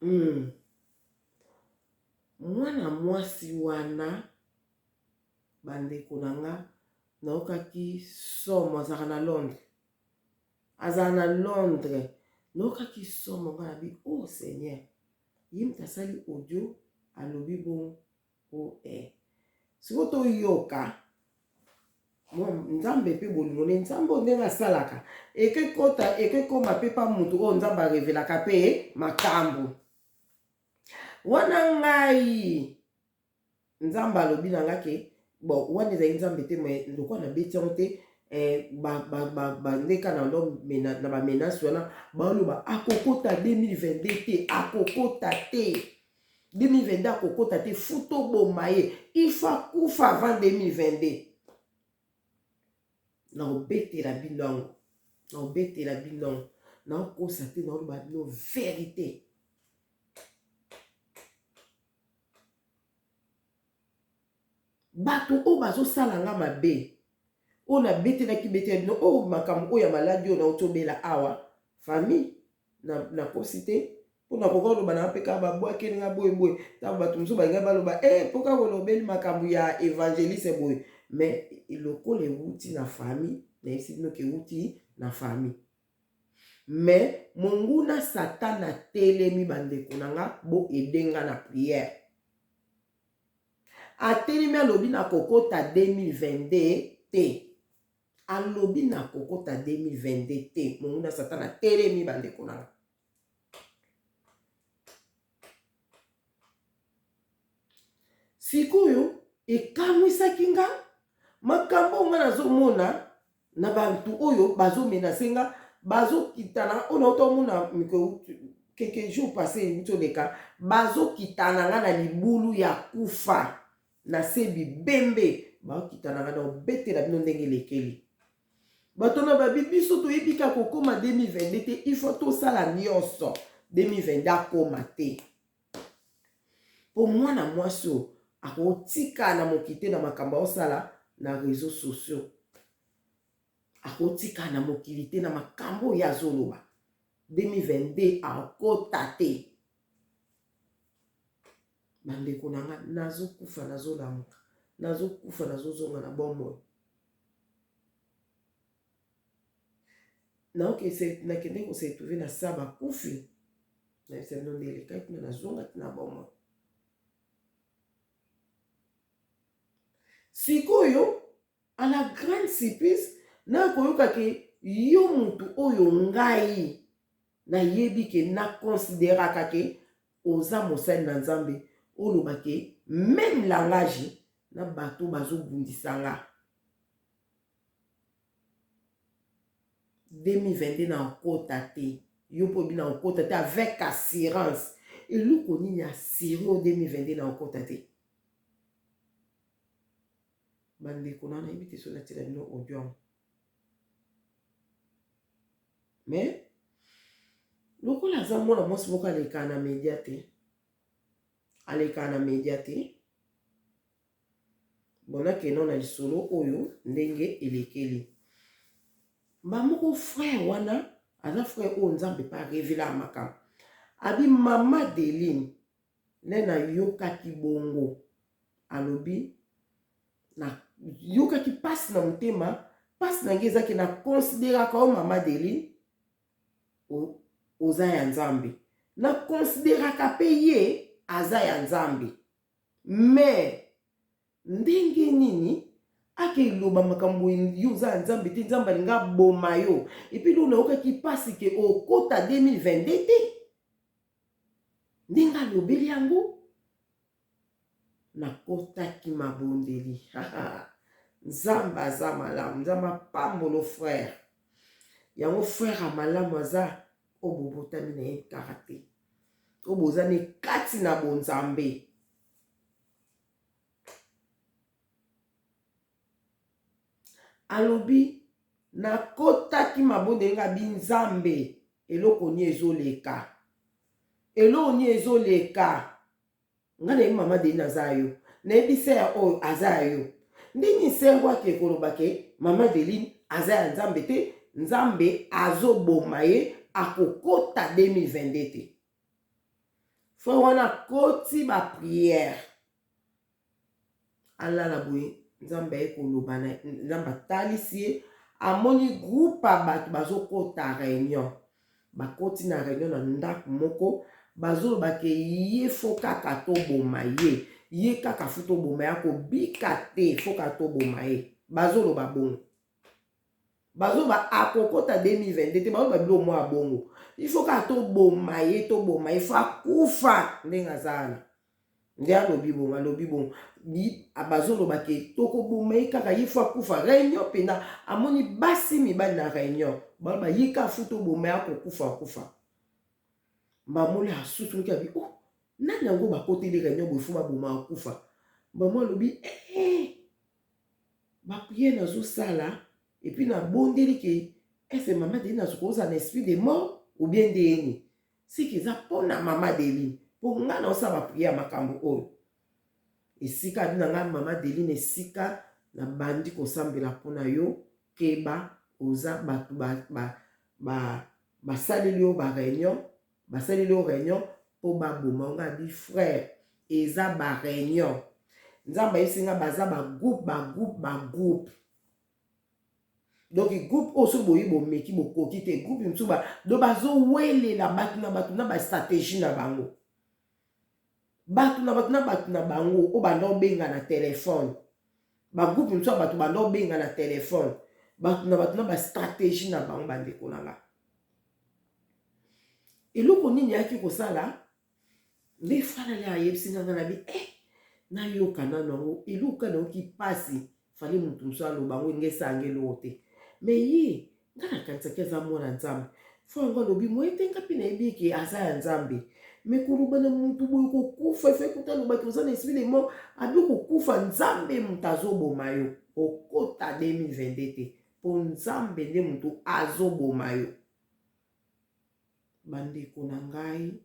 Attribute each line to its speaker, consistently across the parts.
Speaker 1: Hmm. Mwana mwasi wana bandeko na nga naokaki somo azalaka na Londres azala na Londres naokaki somo nga nabi oh Seigneur ye moto asali audio alobi bongo oh eh sikoyo toyoka nzambe mpe bolingo ne nzambe oyo ndenge asalaka ekekota ekekoma mpe pa motu oyo nzambe arevelaka mpe makambo wana ngai nzambe alobi na nga ke bon wana ezali nzambe te me lokola nabeti yango te eh, bandeka na na bamenace wana baloba akokota 2022 te akokota te 2022 akokota te futa oboma ye il faut akufa avant 2022 nakobetela bino yango nakobetela bino yango nakokosa te nakoloba bino verite bato oyo bazosala nga mabe oyo nabetelaki betela bino oyo makambo oyo ya maladi oyo nauti obela awa famille nakosi te mpo nakoka koloba na mpe kaka babwakeli nga boye boye ntango bato mosusu balingai baloba e mpo kaka olobeli makambo ya evangeliste boye mais lokola ewuti na famille nayebisi bino ke ewuti na famille mais monguna satan atelemi bandeko na nga bo aide nga na prière atelemi alobi nakokota 2022 te alobi nakokota 2022 te monguna satan atelemi bandeko na nga sikoyo ekamwisaki nga makambo oyo nga nazomona na bantu oyo bazomenase nga bazokitana oyo nauta omona mikolo quelques jours passé euti oleka bazokitana nga na libulu ya kufa na se bibembe bakitana nga na obetela bino ndenge elekeli bato na babi biso toyebi kaka kokoma 2022 te il faut tosala nyonso 2022 akoma te mpo mwana mwasi oyo akotika na mokili te na makambo aosala na réseaux sociaux akotika na mokili te na makambo oyo azoloba 2022 akota te bandeko na nga nazokufa nazolamuka nazokufa nazozonga na bomoi nakende kose retrouve na sa bakufi nayebisa bino nde elekaki kuna nazongaki na bomoi sikoyo à la grande surprise nakoyoka ke yo mutu oyo ngai nayebi ke na consideraka ke oza mosali na nzambe oloba ke meme langage na bato bazobundisa nga 2022 na okota te yo mpo oyebi na okota te avec assurance eloko nini asure o 2022 na okota te bandeko na nayebi te so natiela bino audio yango mais lokola aza mwana mwasi moko aleka na media te aleka na media te Bon nakende na lisolo oyo ndenge elekeli. Ba moko frère wana aza frère oyo Nzambe pa revela makambo. Abi mama Deline nde nayokaki bongo alobi nayokaki pasi na motema pasi na ngai ezaki na consideraka yo mama Deline oza ya Nzambe na consideraka pe ye aza ya Nzambe Mais ndenge nini ake loba makambo yo oza ya nzambe te nzambe alinga aboma yo epuis loo nayokaki mpasi ke okota 2022 te ndenge alobeli yango nakotaki mabondeli nzambe aza malamu nzambe apambolo frère yango frère ya malamu aza oyo bobotami na ye kaka te oyo boza ne kati na bonzambe alobi nakotaki mabondeli nga bi nzambe eloko nini ezoleka eloko nini ezoleka Nga nayebi mama Deline aza ya yo nayebi sœur oyo aza ya yo ndenge sœur wake koloba ke mama Deline aza ya nzambe te nzambe azoboma ye akokota 2022 te. Frère wana akoti ba prière alala boye nzambe aye koloba na nzambe atalisi ye amoni groupe ya bato bazokota réunion bakoti na réunion na ndako moko bazoloba ke ye fo kaka toboma ye ye kaka fo toboma ye akobika te fo kaka toboma ye bazoloba bongo Bazoba akokota 2022 te bazoba biloko mwa ya bongo il faut kaka toboma ye toboma ye faut akufa ndenge aza wana nde alobi bongo alobi bongo bazoloba ke tokoboma ye kaka ye faut akufa réunion mpenza amoni basi mibali na réunion baloba ye kaka faut toboma ye akokufa akufa mbamoli asusu abi oh nani yango bakoteli réunion boye faut baboma akufa mbamo alobi eh, eh. Ba prière nazo sala et puis na bondeli ke est ce mama Adeline azo kozala na esprit de mort ou bien ndenge nini? C'est que eza pona mama Adeline po nga nazo sala ba prière makambo oyo. Esika abi na nga mama Adeline esika na bandi kosambela pona yo keba oza batu ba ba ba basaleli yo ba réunion Basaleli yo reunion po ba boma yo nga abi frère eza ba reunion nzambe ayebisi nga baza ba groupe ba groupe ba groupe donc groupe oyo soki boyi bomeki bokoki te groupe mosusu ba donc bazowelela bato na bato na ba stratégie na bango bato na bato na bato na bango oyo banda obenga na telefone ba groupe mosusu ya bato banda obenga na telefone bato na bato na ba stratégie na bango bandeko na nga Eloko nini ayaki kosala nde falale ayebisi nga nga nabi eh nayoka nano yango eloko kaka nayoki mpasi fale moto mosusu aloba yango enge esanga eloko te me ye nga nakanisaki aza mwana nzambe fo yango alobi moye te nga mpe nayebi eke aza ya nzambe me koloba na motu boye kokufa efe kuta alobaki oza na esprit de mort abi kokufa nzambe moto azoboma yo okota 2022 te mpo nzambe nde moto azoboma yo Bandeko na ngai,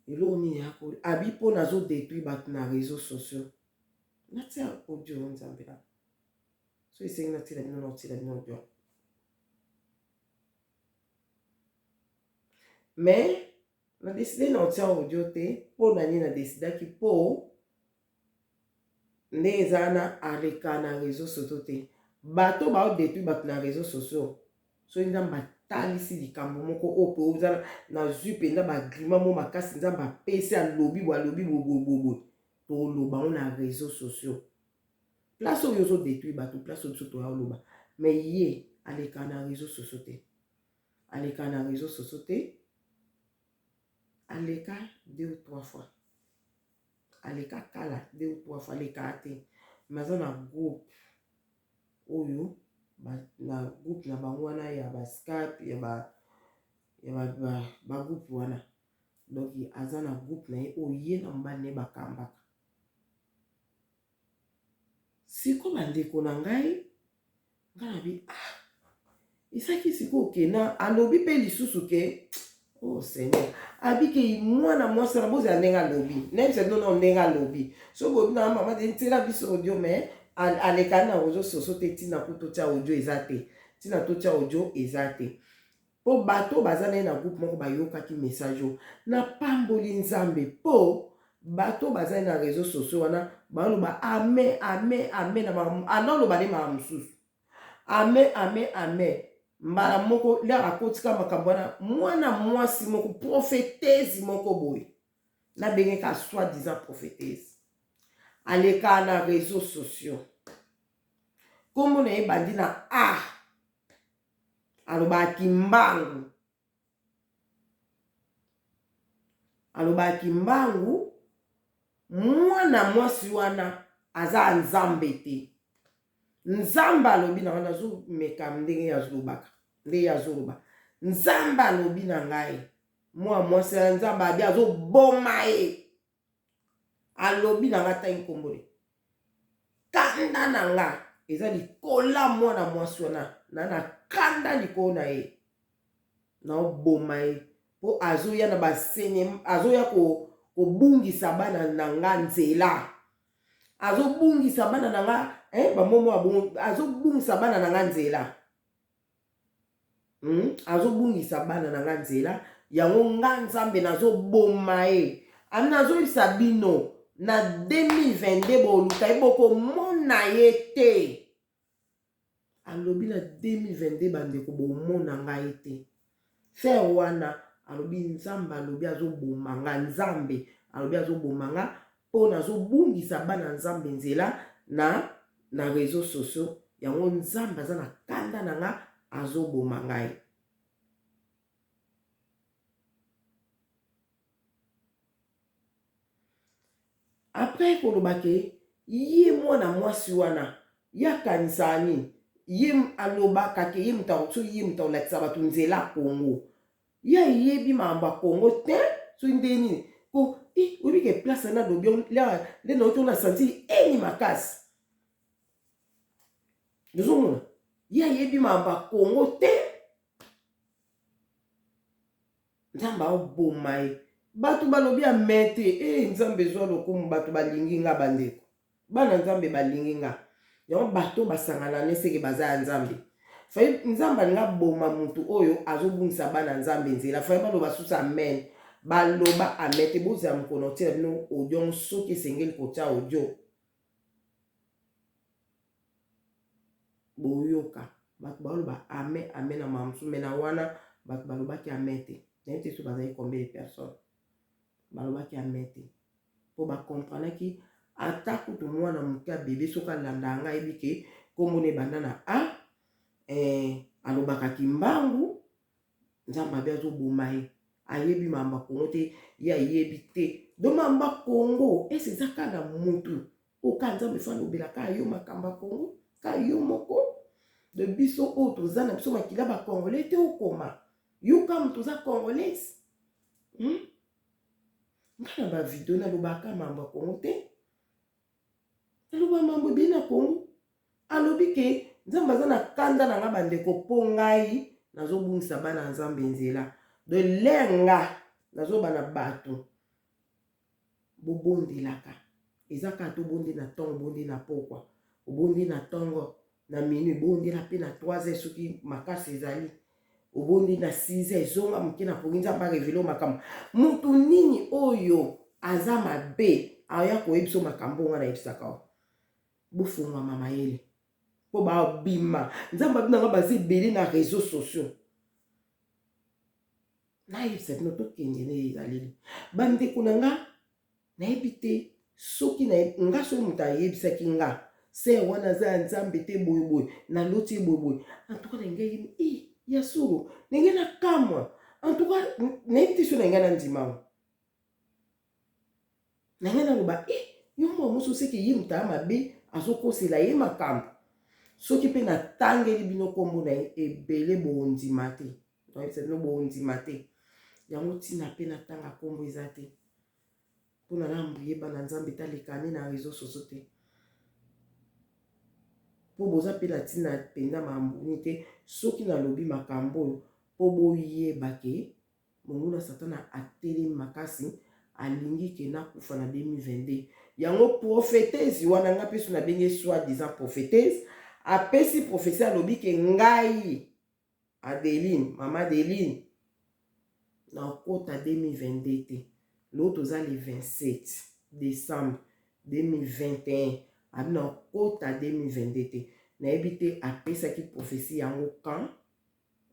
Speaker 1: eloko nini ya ko abi mpo nazo detruire bato na réseaux sociaux natia audio nzambe na so esengi natiela bino naotiela bino audio mais na décide na otia audio te mpo na nini na décidaki mpo Ndenge eza wana aleka na reseau sociaux te bato bao detruire bato na reseau sociaux soki nzambe atalisi likambo moko oyo mpe oza nazwi mpenza bagrima mo makasi nzambe apesi alobi boye alobi boye toloba yango na reseau sociaux place oyo ozo detruire bato place oyo biso toya oloba mais ye aleka na reseau sociaux te aleka na reseau sociaux te aleka deux ou trois fois Aleka kala deux ou trois fois aleka te mais aza na groupe oyo ba, na groupe na bango wana ya ba Skype ya ba ya ba, ba, ba groupe wana donc aza na groupe na ye oyo ye na mobali na ye bakambaka siko bandeko na ngai Nga na bi ah esaki sikoyo ke na alobi pe lisusu ke oh seigneur abi ke mwana mwasi wana bozela ndenge alobi nayebisa bino nao ndenge alobi soki boyebi na mama te ntiela biso audio mais alekani na réseau sociaux te ntina ku totia audio eza te ntina totia audio eza te Po bato oyo baza naye na groupe moko bayokaki message oyo. Napamboli Nzambe po bato oyo baza na reseaux sociaux wana baloba amen amen amen na makambo anda oloba nde makambo mosusu amen amen amen mbala moko lere akotika makambo wana mwana mwasi moko prophetese moko boye nabengeka soit disant prophetese alekaa na reseaux sociaux nkombo na ye ebandi na a Alobaka kimbangu. Alobaka kimbangu mwana mwasi wana aza ya nzambe te. Nzambe alobi na ngai nazomeka ndenge ye azolobaka ndenge ye azoloba. Nzambe alobi na ngai mwana mwasi ya nzambe abi azoboma ye. Alobi na nga atangi nkombo ne. Kanda na nga eza likola mwana mwasi wana na na kanda likolo na ye. Naoboma ye po azoya na basene azoya ko kobungisa bana na nga nzela. Azobungisa bana na nga eh, bamomo ya bongo azobungisa bana na nga nzela. Azobungisa bana na nga nzela. Yango nga Nzambe nazoboma ye. Ami nazoyebisa bino na 2022 boluka ye bokomona ye te. Alobi na 2022 bandeko bomona ngai te. Frère wana alobi Nzambe alobi azoboma nga, Nzambe alobi azoboma nga mpo nazobungisa bana Nzambe nzela na na réseaux sociaux. Yango Nzambe aza na kanda na nga azoboma ngai. Après koloba ke ye mwana mwasi wana ye akanisaka nini ye alobaka ke ye moto soki ye moto akolakisa bato nzela ya Congo ye ayebi makambo ya Congo te soki nde nini ko eh, oyebi ke place wana alobi nde nayoki na sentir eni makasi ozomona ye ayebi makambo ya Congo te Nzambe aoboma ye. Bato balobi amen te. Eh Nzambe zwa lokumu bato balingi nga bandeko. Bana Nzambe balingi nga. Yango bato basangana ne seke baza ya Nzambe. Faye Nzambe alinga boma mutu oyo azobungisa bana Nzambe nzela. Faye baloba susu amen. Baloba amen te bozela mokolo otiela bino audio soki esengeli kotia audio. Boyoka bato baloba amen amen na makambo mosusu mais na wana bato balobaki amen te. Nayebi te soki bazali combien de personnes balobaki amen te mpo bakomprenaki ata kutu mwana moke ya bebe soki alandaka ngai ayebi ke nkombo na ebanda na a eh, alobaka kimbangu Nzambe abi azoboma ye ayebi makambo ya Congo te ye ayebi te do makambo ya Congo ese eza kaka na mutu oyo kaka Nzambe fo alobela kaka yo makambo ya Congo kaka yo moko de biso oyo toza na biso makila ba congolais te okoma yo kaka moto oza congolaise hmm? Nga na ba video nalobaka makambo ya Congo te Aloba mambo ebele na Congo. Alobi ke Nzambe aza na kanda na nga bandeko po ngai nazobungisa bana ya Nzambe nzela. De l'heure nga nazoba na bato bobondelaka. Eza kaka tobondi na ntongo, bondi na pokwa, obondi na ntongo na minuit, bondela pe na 3 heures soki makasi ezali. Obondi na 6 heures, zonga moke na pongi Nzambe a revele makambo. Mutu nini oyo aza mabe aya koyebisa yo makambo nga nayebisaka yo. Bofongwama mayele po babima. Nzambe abina nga baza ebele na réseaux sociaux. Nayebisa bino tokende na ezaleli. Bandeko na nga Nayebi te soki na nga soki moto ayebisaki nga sœur wana aza ya nzambe te boye boye naloti ye boye boye en tout cas na ngai eh ya solo ndenge na kamwa en tout cas nayebi te soki na ngai nandima yango na ngai naloba eh yo mwa mosusu seke ye moto aya mabe azokosela ye makambo soki mpe natangeli bino nkombo na ye ebele bondima te nayebisa bino bondima te yango ntina mpe natanga nkombo eza te mpona na mbrie bana nzambe talekani na réseau sociaux te mpo boza mpe na ntina mpenza makambo nini te soki nalobi makambo oyo mpo boyeba ke monguna satana atelemi makasi alingi ke nakufa na 2022 yango prophetese wana nga mpe so nabengi soit disant prophetese apesi prophetie alobi ke ngai Adeline, mama Adeline, nakota 2022 te. Lelo toza le 27 décembre 2021. Abi nakota 2022 te. Nayebi te apesaki prophétie yango quand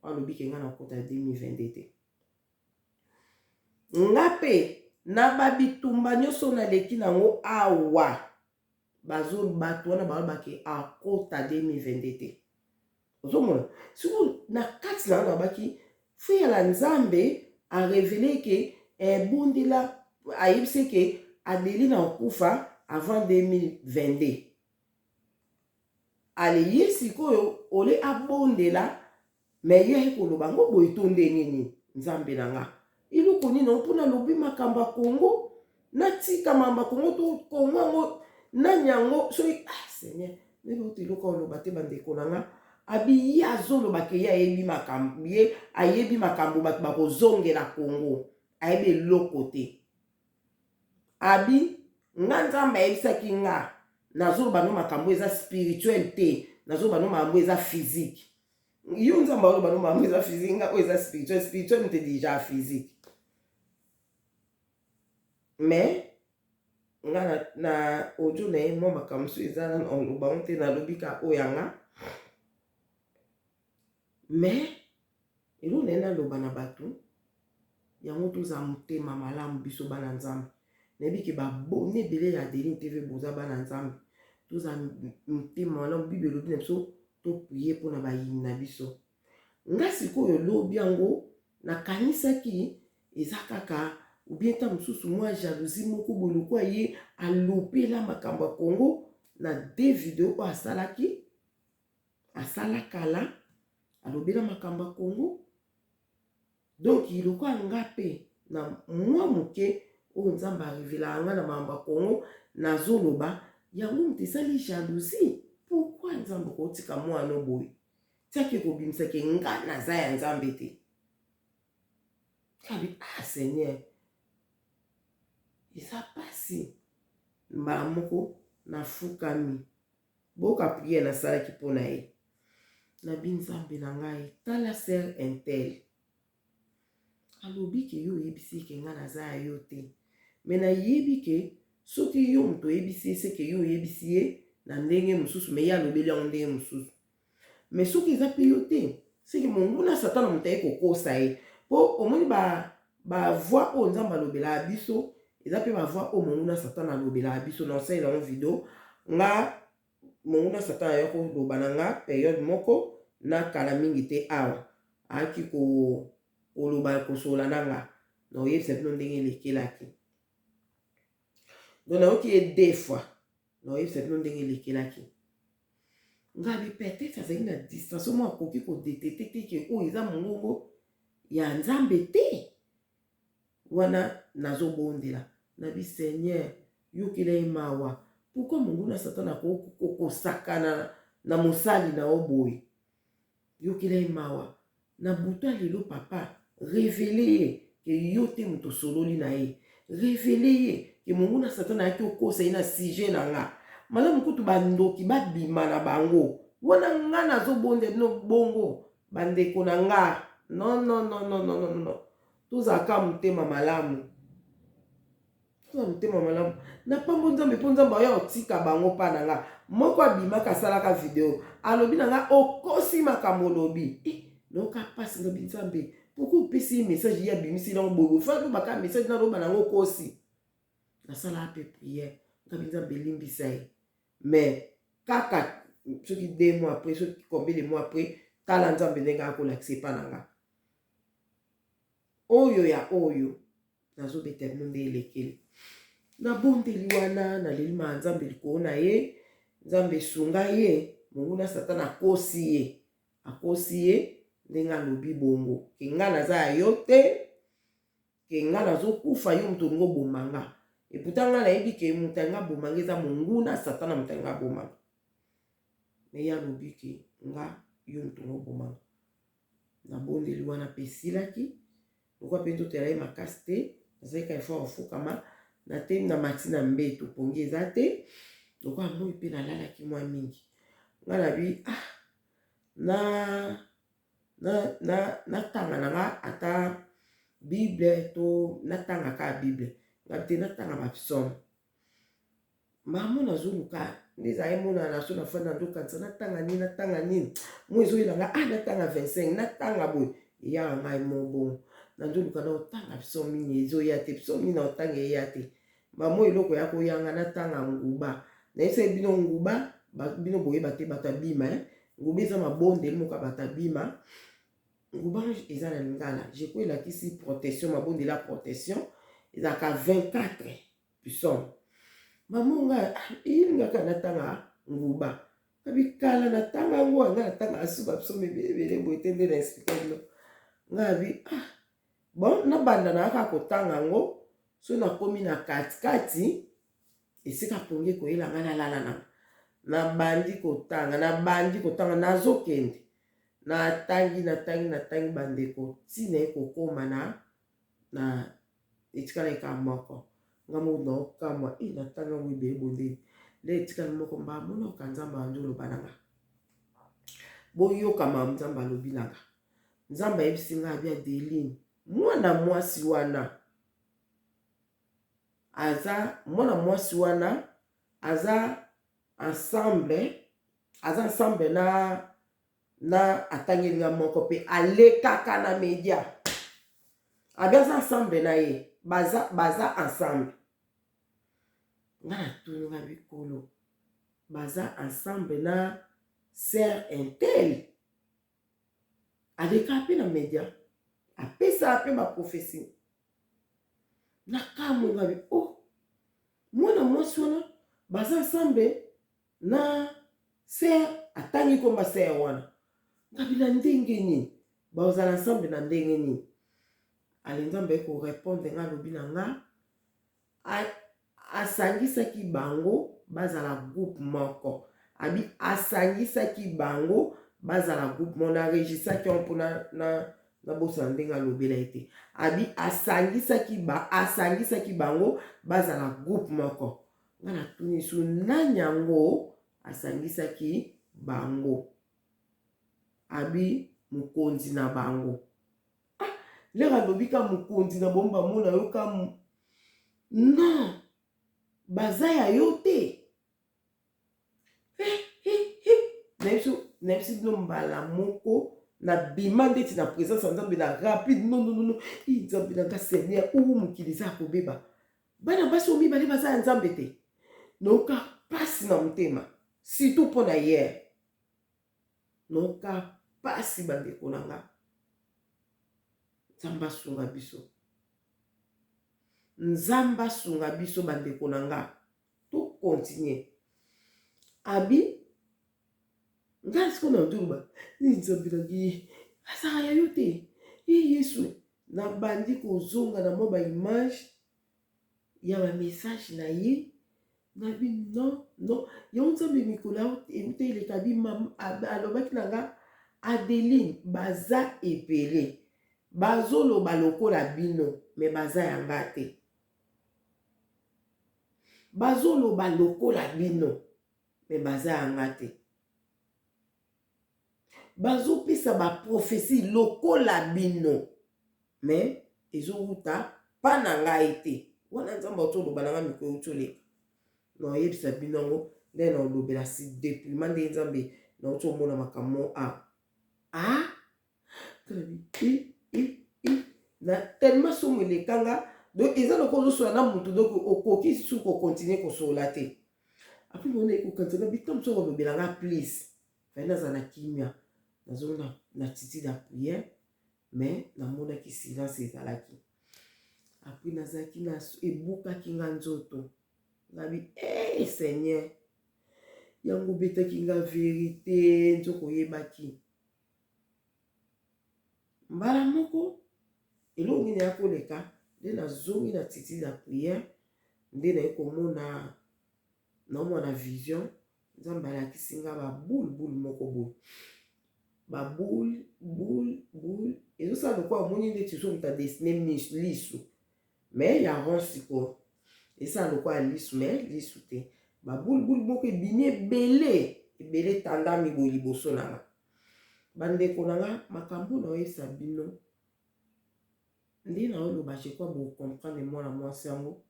Speaker 1: alobi ke nga nakota 2022 te. Nga pe na ba bitumba nyonso naleki nango awa bazo bato wana baloba ke akota 2022 te. Ozomona sikoyo na kati na nga nabaki fuyala nzambe a revele ke eh, bondela ayebisi ke Adeline akufa avant 2022 ale ye sikoyo ole abondela me ye aye koloba yango boye to ndenge nini nzambe na nga eloko nini yango mpona alobi makambo ya kongo natika makambo ya kongo to kongo yango nani yango soki ah seigneur nayeba kutu eloko oloba te bandeko na nga abi ye azoloba ke ye ayebi makambo ye ayebi makambo bato bakozongela kongo ayebi eloko te abi nga nzambe ayebisaki nga nazoloba no makambo eza spirituel te nazoloba no makambo eza physique. Yo Nzambe aloba no makambo eza physique, nga oyo eza spirituel. Spirituel moto déjà physique. Mais nga na audio na ye, mwa makambo mosusu eza nano oloba ngo te, nalobi ka oyo yanga. Mais eloko na ye naloba na bato yango, tozala motema malamu, biso bana Nzambe. Nayebi ke baboni ebele ya Adeline TV, boza bana Nzambe. Tozala motema malamu. Bible elobi na biso toprier mpona bayini na biso. Nga sikoyo lobi yango nakanisaki eza kaka ou bien ta mosusu mwa jalousie moko boye, lokwa ye alopela makambo ya Congo na de video oyo asalaki, asala kala, alobela makambo ya Congo. Donc lokwa nga mpe na mwa moke oyo Nzambe arevelaka nga na makambo ya Congo, nazoloba yango, moto esali jalousie. Pourquoi Nzambe kotika mwana boye, tiaki kobimisaki nga naza ya Nzambe te? Kabi, ah Seigneur, eza pasi. Mbala moko nafukami, boyoka prière nasalaki mpo na ye. Nabi: Nzambe na ngai, tala sœur un tel alobi ke yo oyebisi ke ngai naza ya yo te. Mais nayebi ke soki yo moto oyebisi ye, seke yo oyebisi ye na ndenge mosusu, mais ye alobeli yango ndenge mosusu. Mais soki eza mpe yo te, seke monguna Satana moto aye kokosa ye. Mpo omoni bavoix oyo Nzambe alobelaka biso, eza mpe bavoix oyo monguna Satana alobelaka biso. Na osalela yango video nga, monguna Satana aya koloba na nga période moko na kala mingi te awa, ayaki koloba, kosolola na nga. Na oyebisa bino ndenge elekelaki. Donc nayoki ye deux fois. Na oyebisa bino ndenge elekelaki ngabi. Peut-être azalaki na distance moko, akoki kodétecter te ke oyo eza mongongo ya Nzambe te. Wana nazobondela, nabi: Seigneur, yokela ye mawa. Pourquoi monguna Satana akokosakana na mosali na yo boye? Yokela ye mawa. Na butu ya lelo, papa, révéler ye ke yo te moto osololi na ye. Révéler ye ke monguna Satana ayaki okosa ye na sujet na nga. Malamu kutu bandoki babima na bango wana. Nga nazobondela bino bongo, bandeko na nga. Non, non, non, non, non, non, non, tozalaka motema malamu, toza motema malamu na pambo Nzambe, mpo Nzambe aya otika bango mpa na nga. Moko abimaka, asalaka video, alobi na nga: okosi makambo olobi. Eh, nayoka mpasi. Ngabi: Nzambe, pourquoi opesi ye message, ye abimisi nango boye? Fa alobaka message, naloba nango okosi. Nasalaka mpe prière, ngabi: Nzambe, elimbisa ye. Mais kaka soki 2 mois après, soki combien de mois après, tala Nzambe ndenge akolakisa epa na nga oyo ya oyo nazobeta bino nde elekeli. Nabondeli wana, naleli maa Nzambe likolo na ye. Nzambe esunga ye, monguna Satana akosi ye, akosi ye ndenge alobi bongo ke nga naza ya yo te, ke nga nazokufa, yo moto olingi oboma nga. Et pourtant nga nayebi ke moto alingi aboma nga eza monguna Satana, moto alingi aboma nga. Mais ye alobi ke nga, yo moto olingi oboma nga. Nabondeli wana mpe esilaki. Lokwa mpe nzoto ya ye makasi te, nazalaki ka effort ofukama na te, na mati na mbeto, pongi eza te. Lokwa moi mpe nalalaki mwa mingi, nga nabi: ah, na natanga na nga ata Bible to natanga kaka Bible. Ngabi te, natanga bapsaume. Mamo nazoluka nde ezali monana so nafandi, nazokanisa natanga nini, natanga nini. Mo ezoyela nga: ah, natanga 25, natanga boye. Eyaka ngai mo bongo, nazoluka na otanga psaume nini, ezoya te. Psaume nini na otanga, eya te. Mamo eloko ya koyanga, natanga nguba. Nayebisaki bino nguba, bino boyeba te, bato abima. Nguba eza mabondeli moko ya bato abima. Nguba eza na lingala jeko elakisi protection, mabondeli ya protection. Ezalaka 24 psaume. Mamo nga eyelingaka natanga nguba. Abi kala natanga yango, nga natanga asu bapsaume ebele ebele boye te. Nde na expliquer bino, nga abi: ah bon, nabanda na kaka kotanga yango. So nakomi na katikati, esika pongi ekoyela nga, nalala nanga. Nabandi kotanga, nabandi kotanga, nazokende, natangi, natangi, natangi, bandeko, ntina ekokóma na etikala eka moko. Nga moko naokamwa e, natanga yango ebele bondeni nde etikali moko. Mbamona oka Nzambe andi oloba na nga. Boyoka makambo Nzambe alobi na nga. Nzambe ayebisi nga abi Adeline, mwana mwasi wana aza mwana mwasi wana aza ensemble aza ensemble na na atangeli nga moko mpe alekaka na media abi aza ensemble na ye baza, baza ensemble nga natuni nga bikolo baza ensemble na sœur intel alekaka mpe na media apesaka mpe baprophetie nakamwe nga bi oh mwana mwasi wana baza ensemble na sœur atangi komba sœur wana ngabi na ndenge nini bazala ensemble na ndenge nini ale nzambe aye korépondre nga alobi na nga asangisaki bango bazala groupe moko abi asangisaki bango bazala groupe moko na regisaki yango mpona na nabosana ndenge alobela ye te abi asangisaki ba asangisaki bango bazala groupe moko nga natuni su nani yango asangisaki bango abi mokonzi na bango ah lere alobi ka mokonzi na bango bamona yo ka non baza ya yo te eh, eh, eh. Nayebisi bino mbala moko nabima ndeti na présence ya nzambe na rapide non non non i nzambe na nga seigneur oyo mokili eza ya kobeba bana basi oyo mibale baza ya nzambe te nayoka mpasi na motema surtout mpo na hier nayoka mpasi bandeko na nga nzambe asunga biso nzambe asunga biso bandeko na nga tocontinue abi ngai sikoyo na nduluba nzambe na ngai azalaka ya yo te e yesu nabandi kozonga na mwa baimage ya bamessage na ye nabi non non yango nzambe mikolo euta eleka bi alobaki na nga adeline baza ebele bazoloba lokola bino me baza ya nga te bazoloba lokola bino me baza ya nga te bazopesa baprophétie lokola bino me ezowuta mpa na ngai te wana nzambe auti oloba na nga mikolo euti oleka naoyebisa bino yango nde naolobela si dépouillement ndenge nzambe nauti omona makambo a ah talabi e e e na tellement somo elekanga donc eza lokola ozosola na motu donc okoki su kocontinue kosola te après mona ekokanisa nga bita mosu akolobela nga please fai nazala na kimia nazongi na attitude ya prière mais namonaki silence ezalaki après nazalaki na ebukaki nga nzoto ngabi e eh, seigneur yango obetaki nga verite nzoko oyebaki mbala moko eloko nini ya koleka nde nazongi na attitude ya prière nde naye komona naomona vision nzambe alakisi nga baboule boule moko boye baboule boule boule ezosala lokola omoni ndeti so moto adessine lisu mais ya rond sikoyo esala lokola lisu mais lisu te baboule boule moko ebimi ebele ebele etandami boye liboso na nga bandeko na nga makambo naoyebisa bino nde naoloba je crois bocomprendre mwana mwasi yango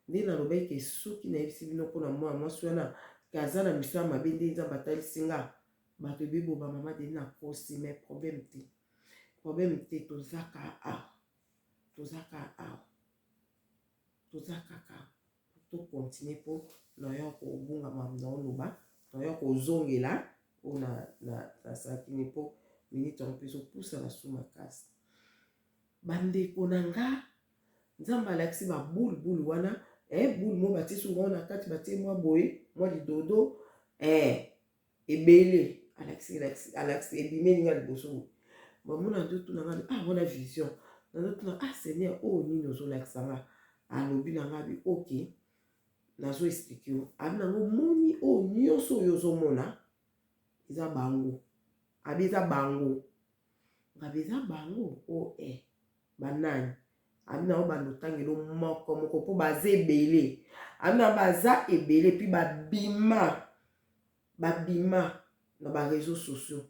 Speaker 1: nde nalobaki ke soki nayebisi bino mpona mwana mwasi wana ke aza na misala mabe nde nzambe atalisi nga bato ebeboba mama deni nakosi mais problème te problème te toza ka awa toza ka awa toza kaka tocontinue mpo naya kobunga makambo naoloba naya kozongela oyo nasalaki ni mpo minute yango mpe ezopusana su makasi bandeko na nga nzambe alakisi baboule boule wana eh, boule mo batie su mwa na kati batie mwa boye mwa lidodo eh, ebele alakisi alakisi ebimeli nga liboso boye bamona nzotuna nga ah wana vision nazotuna ah seigneur oyo nini ozolakisa nga alobi na nga bi ok nazo explique yo abi nango moni oyo nyonso oyo ozomona eza bango abi eza bango ngabi eza bango o oh, eh banani abi nango banda otangelo moko moko mpo baza ebele abi nango baza ebele puis babima babima na bareseau sociaux.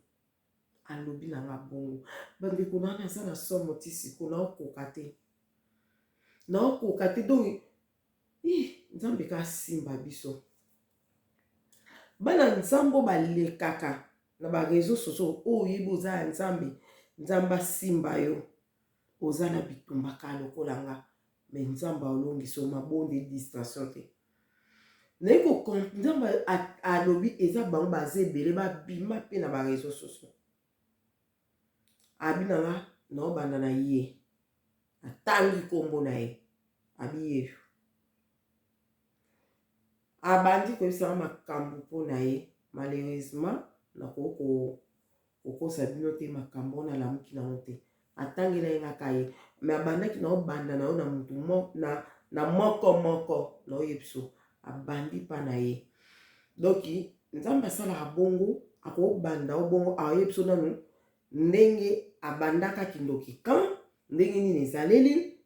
Speaker 1: Alobi na nga bongo. Bandeko na naza na somo ti sikoyo, naokoka te, naokoka te. Donc ih, Nzambe ka asimba biso. Bana Nzambe oyo balekaka na ba réseaux sociaux, oyo oyebi oza ya Nzambe, Nzambe asimba yo. Oza na bitumba kaka lokola nga, mais Nzambe alongisa yo. Mabonde distraction te. Naye ko Nzambe alobi eza bango baza ebele babima mpe na ba réseaux sociaux. Abi na nga naobanda na ye, atangi nkombo na ye, abi ye abandi koyebisanga makambo mpo na ye. Malheureusement nakoki kokosa bino te, makambo wana alamuki nango te, atangela ye ngaka ye, mais abandaki na obanda na yo na mutu mo, na moko moko na oyebi so abandi mpa na ye. Donc Nzambe asalaka bongo, akobanda yo bongo, ayebi so nanu ndenge abandaka kindoki, kan ndenge nini ezaleli.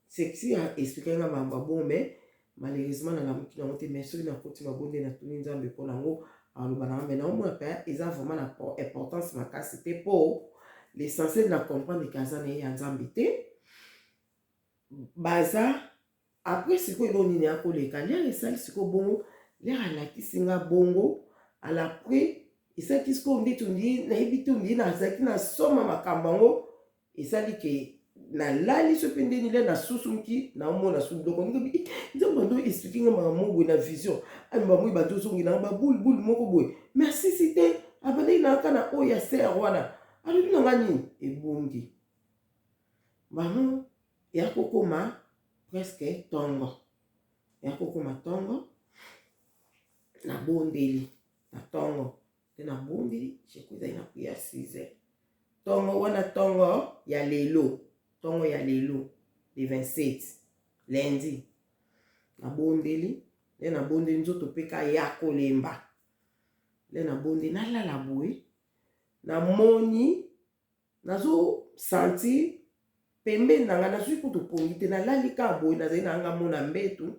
Speaker 1: Sexy expliquer nga makambo ya bongo, mais malheureusement nalamuki nango te. Mais soki nakoti mabonde, natuni Nzambe mpo nango, aloba nanga. Mais naomona mpe eza vraiment na importance makasi te, mpo l'essentiel na comprendre ke aza na ye ya Nzambe te. Baza après sikoyo eloko nini akoleka lere esali sikoyo bongo, lere alakisi nga bongo. Alaprès esalaki sikoyo ndeti ondie nayebi te, ondie nazalaki na soma makambo yango esali ke nalali so mpe ndeni le nasusumuki, naomona su biloko ndenge Nzambe ando expliquer nga makambo boye na vision. Ami bamoi bato ozongela babulubulu moko boye, merci si te abandaki na kaka na oyo ya sœur wana alobi na nga nini ebongi bango ya kokoma presque ntongo, ya kokoma ntongo. Nabondeli na ntongo nde nabondeli, je ezali na prière 6 heures ntongo wana, ntongo ya lelo, ntongo ya lelo le 27 lundi. Nabondeli nde nabondeli, nzoto mpe ka ya kolemba nde nabondeli, nalala boye, namoni nazosentir pembeni na ngai, nazwi kutu pongi te, nalali kaka boye, nazali na nga mona mbetu,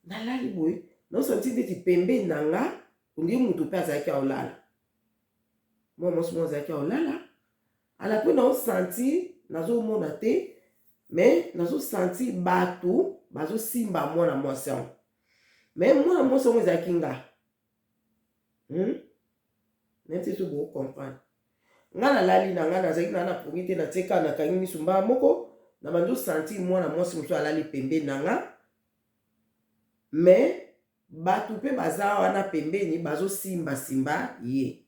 Speaker 1: nalali boye, nazosentir ndeti pembeni na nga ondie mutu mpe azalaki aolala, mwa mwasi moko azalaki aolala. Ala mpe naosentir, nazomona te, mais nazosentir bato bazosimba mwana mwasi yango, mais mwana mwasi yango ezalaki nga. Neti so bocomprendre nga, nalali na nga, nazalaki na pongi te, natie kaka, nakangi misu mbala moko, na bandi osentir mwana mwasi mosusu alali pembeni na nga, mais bato mpe baza wana pembeni bazosimbasimba ye.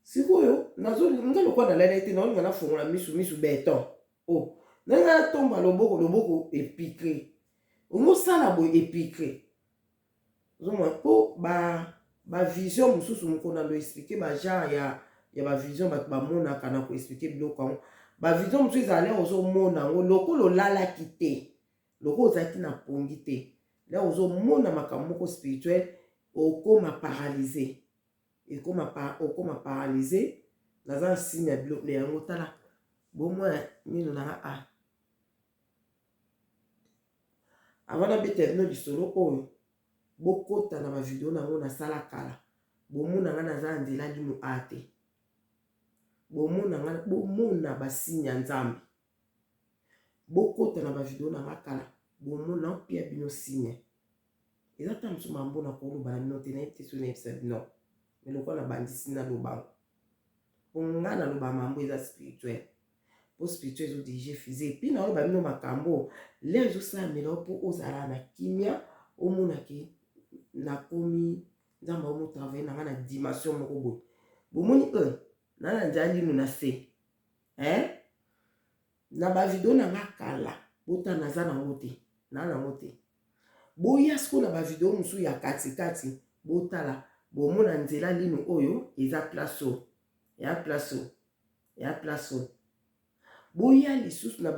Speaker 1: Sikoyo nga lokola nalali te, naolinga nafongola misu, misu beton o oh. Ndenge natomba loboko, loboko epiquer, ongosala boye, epiquer. Ozomona mpo bavision mosusu moko nando expliquer bagenre ya bavision bato bamonaka na koexpliquer biloko yango. Bavision mosusu ezala lere ozomona yango lokola olalaki te, lokola ozalaki na pongi te, lere ozomona makambo moko spirituel, okoma paralysé, okoma paralysé. Naza na signe ya biloko yango, tala bomona mino nanga a avant nabeta bino lisolo oyo. Bokota na bavideo nango nasala kala, bomona nga naza na nzela lino a te, bomona nga, bomona basigne ya Nzambe. Bokota na bavideo na nga kala, bomona opia bino signe. Eza ta mosusu mambo na koloba na bino te, nayebi te soki nayebisa bino, mais lokola nabandisi nalobango, mpo nga naloba mambo eza spirituel, mpo spirituel ezodirige physique. Et puis naloba bino makambo lere ezosalamela mpo ozala na kimia, omonake nakomi Nzambe aomotravaille na nga na dimension moko boye. Bomoni e na na nzela lino na se eh? Na bavideo na nga kala, bota naza nango te, na nango te. Boya sikoyo na bavideo mosusu ya katikati, botala, bomona nzela lino oyo eza place oyo ya place oyo ya place oyo. Boya lisusu na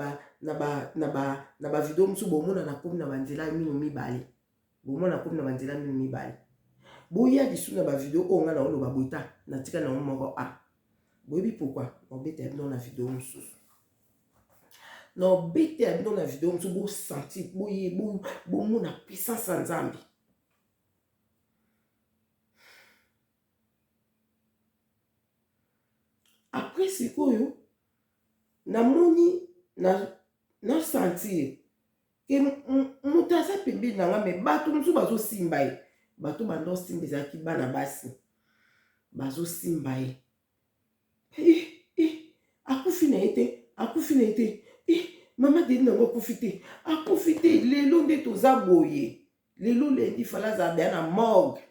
Speaker 1: bavideo mosusu, bomona nakomi na banzela mino mibale, bomona nakomi na banzela mino mibale. Boya lisusu na bavideo oyo nga na oloba boye, ta natika nango moko a. Boyebi pourquoi nabeta bino na video mosusu? Nabeta bino na video mosusu, bosentir, boye bomona puissance ya Nzambe. Namoni na na sentir ke moto aza pembeni na nga, me bato mosusu bazosimba ye. Bato banda osimba ezalaki bana basi bazosimba ye. Eh, eh, akufi na ye te, akufi na ye te. Eh, mama Deli nango akufi te, akufi te. Lelo nde toza boye, lelo lendi fala azala deya na morgue.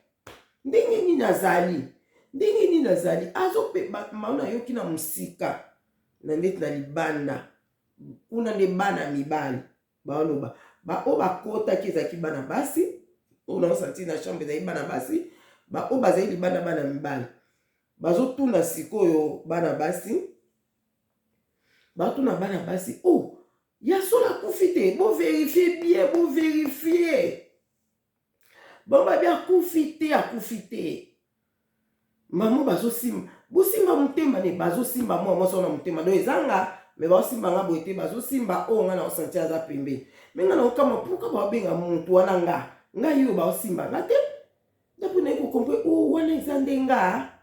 Speaker 1: Ndenge nini azali, ndenge nini azali azopema? Nayoki na mosika na ndeti na libanda kuna nde bana mibali baoloba, baoyo bakotaki ezalaki bana basi, oyo naosanti na chambre ezalaki bana basi, baoyo bazali libanda bana mibali. Bazotuna sikoyo bana basi, batuna bana basi, oh, ya solo akufi te? Boverifie bien, boverifie. Bango babi akufi te, akufi te. Mama bazosimba, bosimba motema ne, bazosimba mwa mwasi wana motema do ezanga me baosimba nga boye te, bazosimba oyo nga na osanti aza pembeni me nga na okama pourquoi baobenga motu wana nga ngai oyo baosimba nga te. Ndapo naye kokompre oyo wana eza nde nga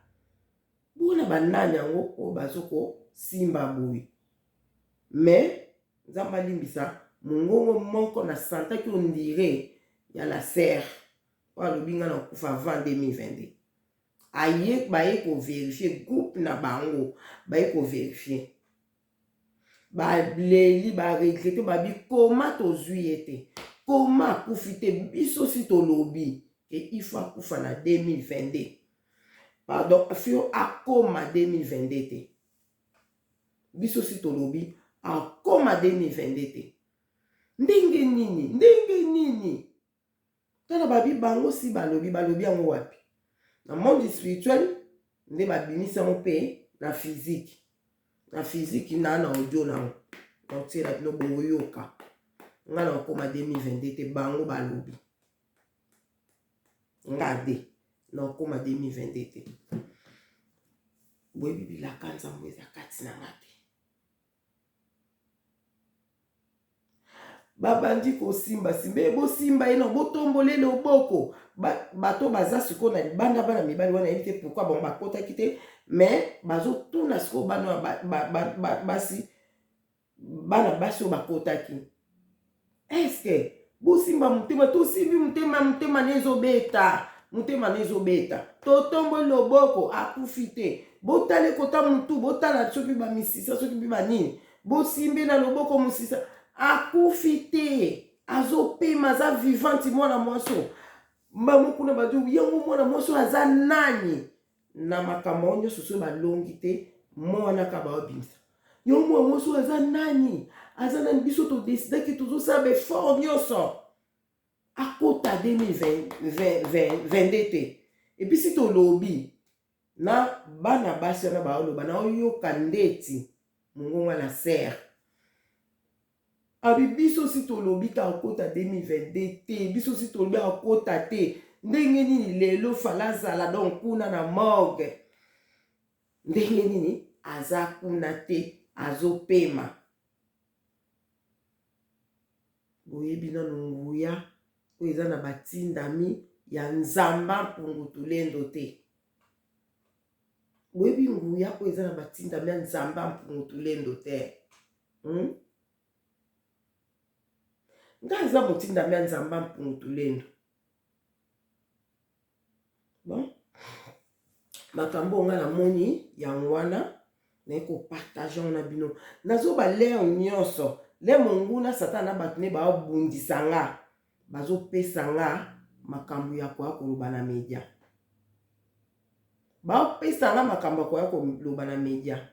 Speaker 1: bona banani yango oyo bazokosimba boye. Me Nzambe alimbisa, mongongo moko na santaki ondire ya la serre oyo alobi nga na kokufa avant 2022. Aye baye koverifie groupe na bango, baye koverifie, baleli, baregrete, babi koma tozwi ye te, koma akufi te. Biso si tolobi ke il faut akufa na 2022, pardon, fio akoma 2022 te. Biso si tolobi akoma 2022 te. Ndenge nini, ndenge nini? Tala babi bango si balobi, balobi yango wapi? Na monde spirituel nde babimisi yango, mpe na physique, na physique na audio nango naotiela bino boyoka. Nga na okoma 2022 te, bango balobi nga de na okoma 2022 te. Boyebi bilaka nzambe eza kati na nga te. Babandi kosimba simba ye, bosimba ye na botombole loboko. Bato baza sikoyo na libanda, bana mibali wana yebi te pourquoi bango bakotaki te, mais bazotuna sikoyo bana basi, bana basi oyo bakotaki, eske bosimba motema? Tosimbi motema, motema na ezobeta, motema na ezobeta. Totomboli loboko, akufi te. Botala ekota motu, botala soki bamisisa, soki mpe banini, bosimbe na loboko mosisa, akufi te, azopema, aza vivante. Mwana mwasi mbango kuna bato yango, mwana mwasi oyo aza nani na makambo yango nyonso? Soki balongi te, mwana ka baobimisa yo, mwana mwasi oyo aza nani, aza nani? Biso todesidaki, tozosala baeffort nyonso akota 2022 te. Epuis si tolobi na bana basi wana baoloba, naoyoka ndeti mongongo ya la serre abi biso si tolobi ka akota 2022 te, biso si tolobi akota te. Ndenge nini lelo fala azala donc kuna na morgue? Ndenge nini aza kuna te, azopema? Boyebi nano nguya oyo eza na batindami ya Nzamba Mpungu Tulendo te. Boyebi nguya oyo eza na batindami ya Nzamba Mpungu Tulendo te, Ngai eza motindami ya Nzamba Mpungu Tulendo. Bon, makambo oyo ngai namoni yango wana, naye kopartage yango na bino. Nazoba lere nyonso le monguna Satana na bato ne baobundisa nga, bazopesa nga makambo ya koya koloba na media, baopesa nga makambo ya koya koloba na media,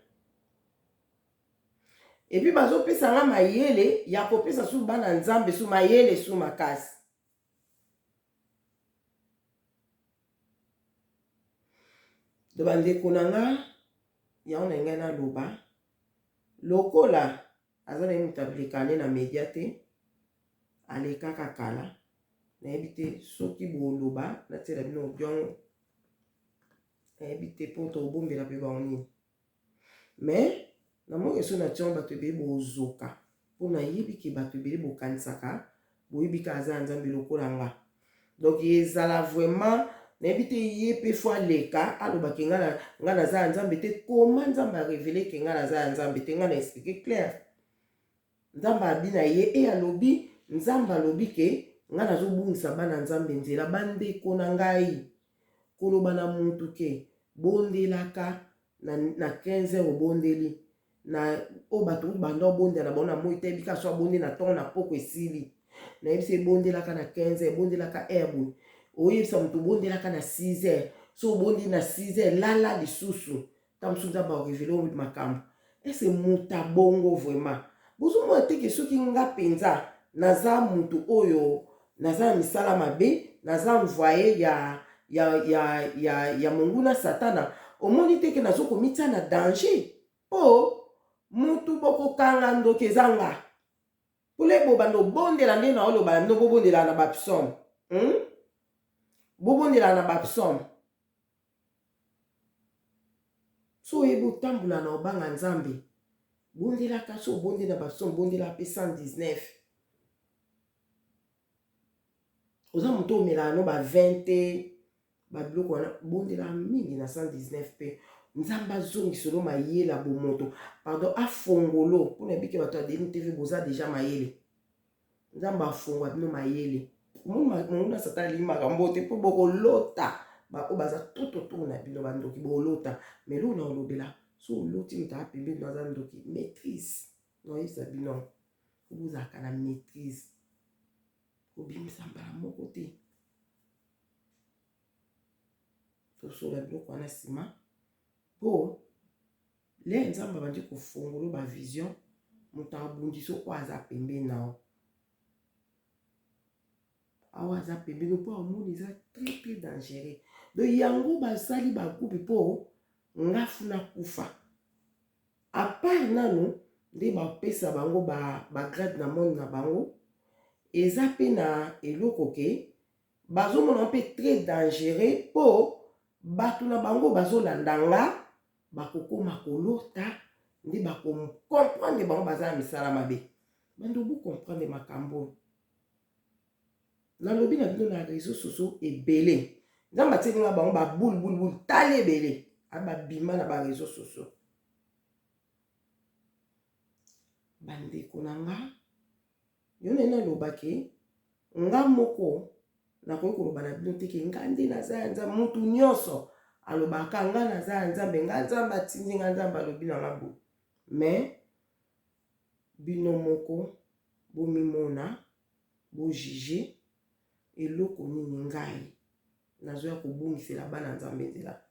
Speaker 1: epuis bazopesa nga mayele ya kopesa su bana Nzambe su mayele su makasi. Do bandeko na nga, yango na ngai naloba lokola aza na ye moto alekane na media te, alekaka kala, nayebi te soki boloba natiela bino audio, nayebi te mpo tobombela mpe bango nini. Mais namoni so na tiango bato ebele bozoka, mpo nayebi ke bato ebele bokanisaka boyebi ka aza ya Nzambe lokola nga. Donc ezala vraiment Nayebi te ye pe faut aleka aloba ke nga nga naza ya Nzambe te. Comment Nzambe a reveler ke nga naza ya Nzambe te? Nga na expliquer clair. Nzambe abi na ye e alobi Nzambe alobi ke nga nazobungisa bana Nzambe nzela. Bandeko na ngai, koloba na mutu ke bondelaka na, na 15 heures obondeli na oyo bato banda obondela na bango na moi te bika so abondeli na ntongo na poko esili nayebisa ebondelaka na 15 heures ebondelaka heure boye oyebisa moto obondelaka na 6 heures so obondeli na 6 heures lala lisusu ntango mosusu nzambe akorevele oyo makambo ese moto abongo vraiment bozomona te ke soki nga mpenza naza moto oyo naza na misala mabe naza envoye ya ya ya ya ya monguna satana omoni te ke nazo komitia na danger po mutu bokokanga ndoki eza nga pole bobanda obondela nde na oloba na bino bobondela na ba psaume hmm? Bobondela na ba psaume so oyebi otambola na obanga nzambe bondelaka so obondeli na ba psaume bondelaka mpe 119 Oza moto omelaka no ba 20 te ba biloko wana bondela mingi na 119 pe nzambe azongiselo mayele ya bomoto pardon afongolo mpo na bike bato ya Adeline TV boza deja mayele nzambe afongola bino mayele monguna satan alingi makambo te mpo bokolota baoyo baza tout autour na bino bandoki bolota mais eloko na olobela so oloti moto aya pembeni no aza ndoki maîtrise naoyebisa bino bozalaka na maîtrise kobimisa mbala moko te tosola biloko wana nsima mpo le nzambe abandi kofongolo bavision moto abundisi oyo aza pembeni na yo awa aza pembeni mpo amoni eza très très dangereux donc yango basali bagroupe mpo nga funa kufa A part nanu nde ba pesa bango ba ba grade na monde na bango eza pe na eloko ke bazo mona pe très dangereux po batu na bango bazo landa nga bako koma kolota nde bako comprendre bango baza na misala mabe bando bo comprendre makambo oyo nalobi na bino na réseau sociaux ebele nzambe atieli nga bango ba boule boule boule tali ebele ababima na ba réseau sociaux bandeko na nga yo nde naloba ke nga moko nakoki koloba na bino te ke nga nde naza ya nzambe mutu nyonso alobaka nga naza ya nzambe nga nzambe atindi nga nzambe alobi na nga boye mais bino moko bomimona bo juge eloko nini ngai nazoya kobungisela bana nzambe nzela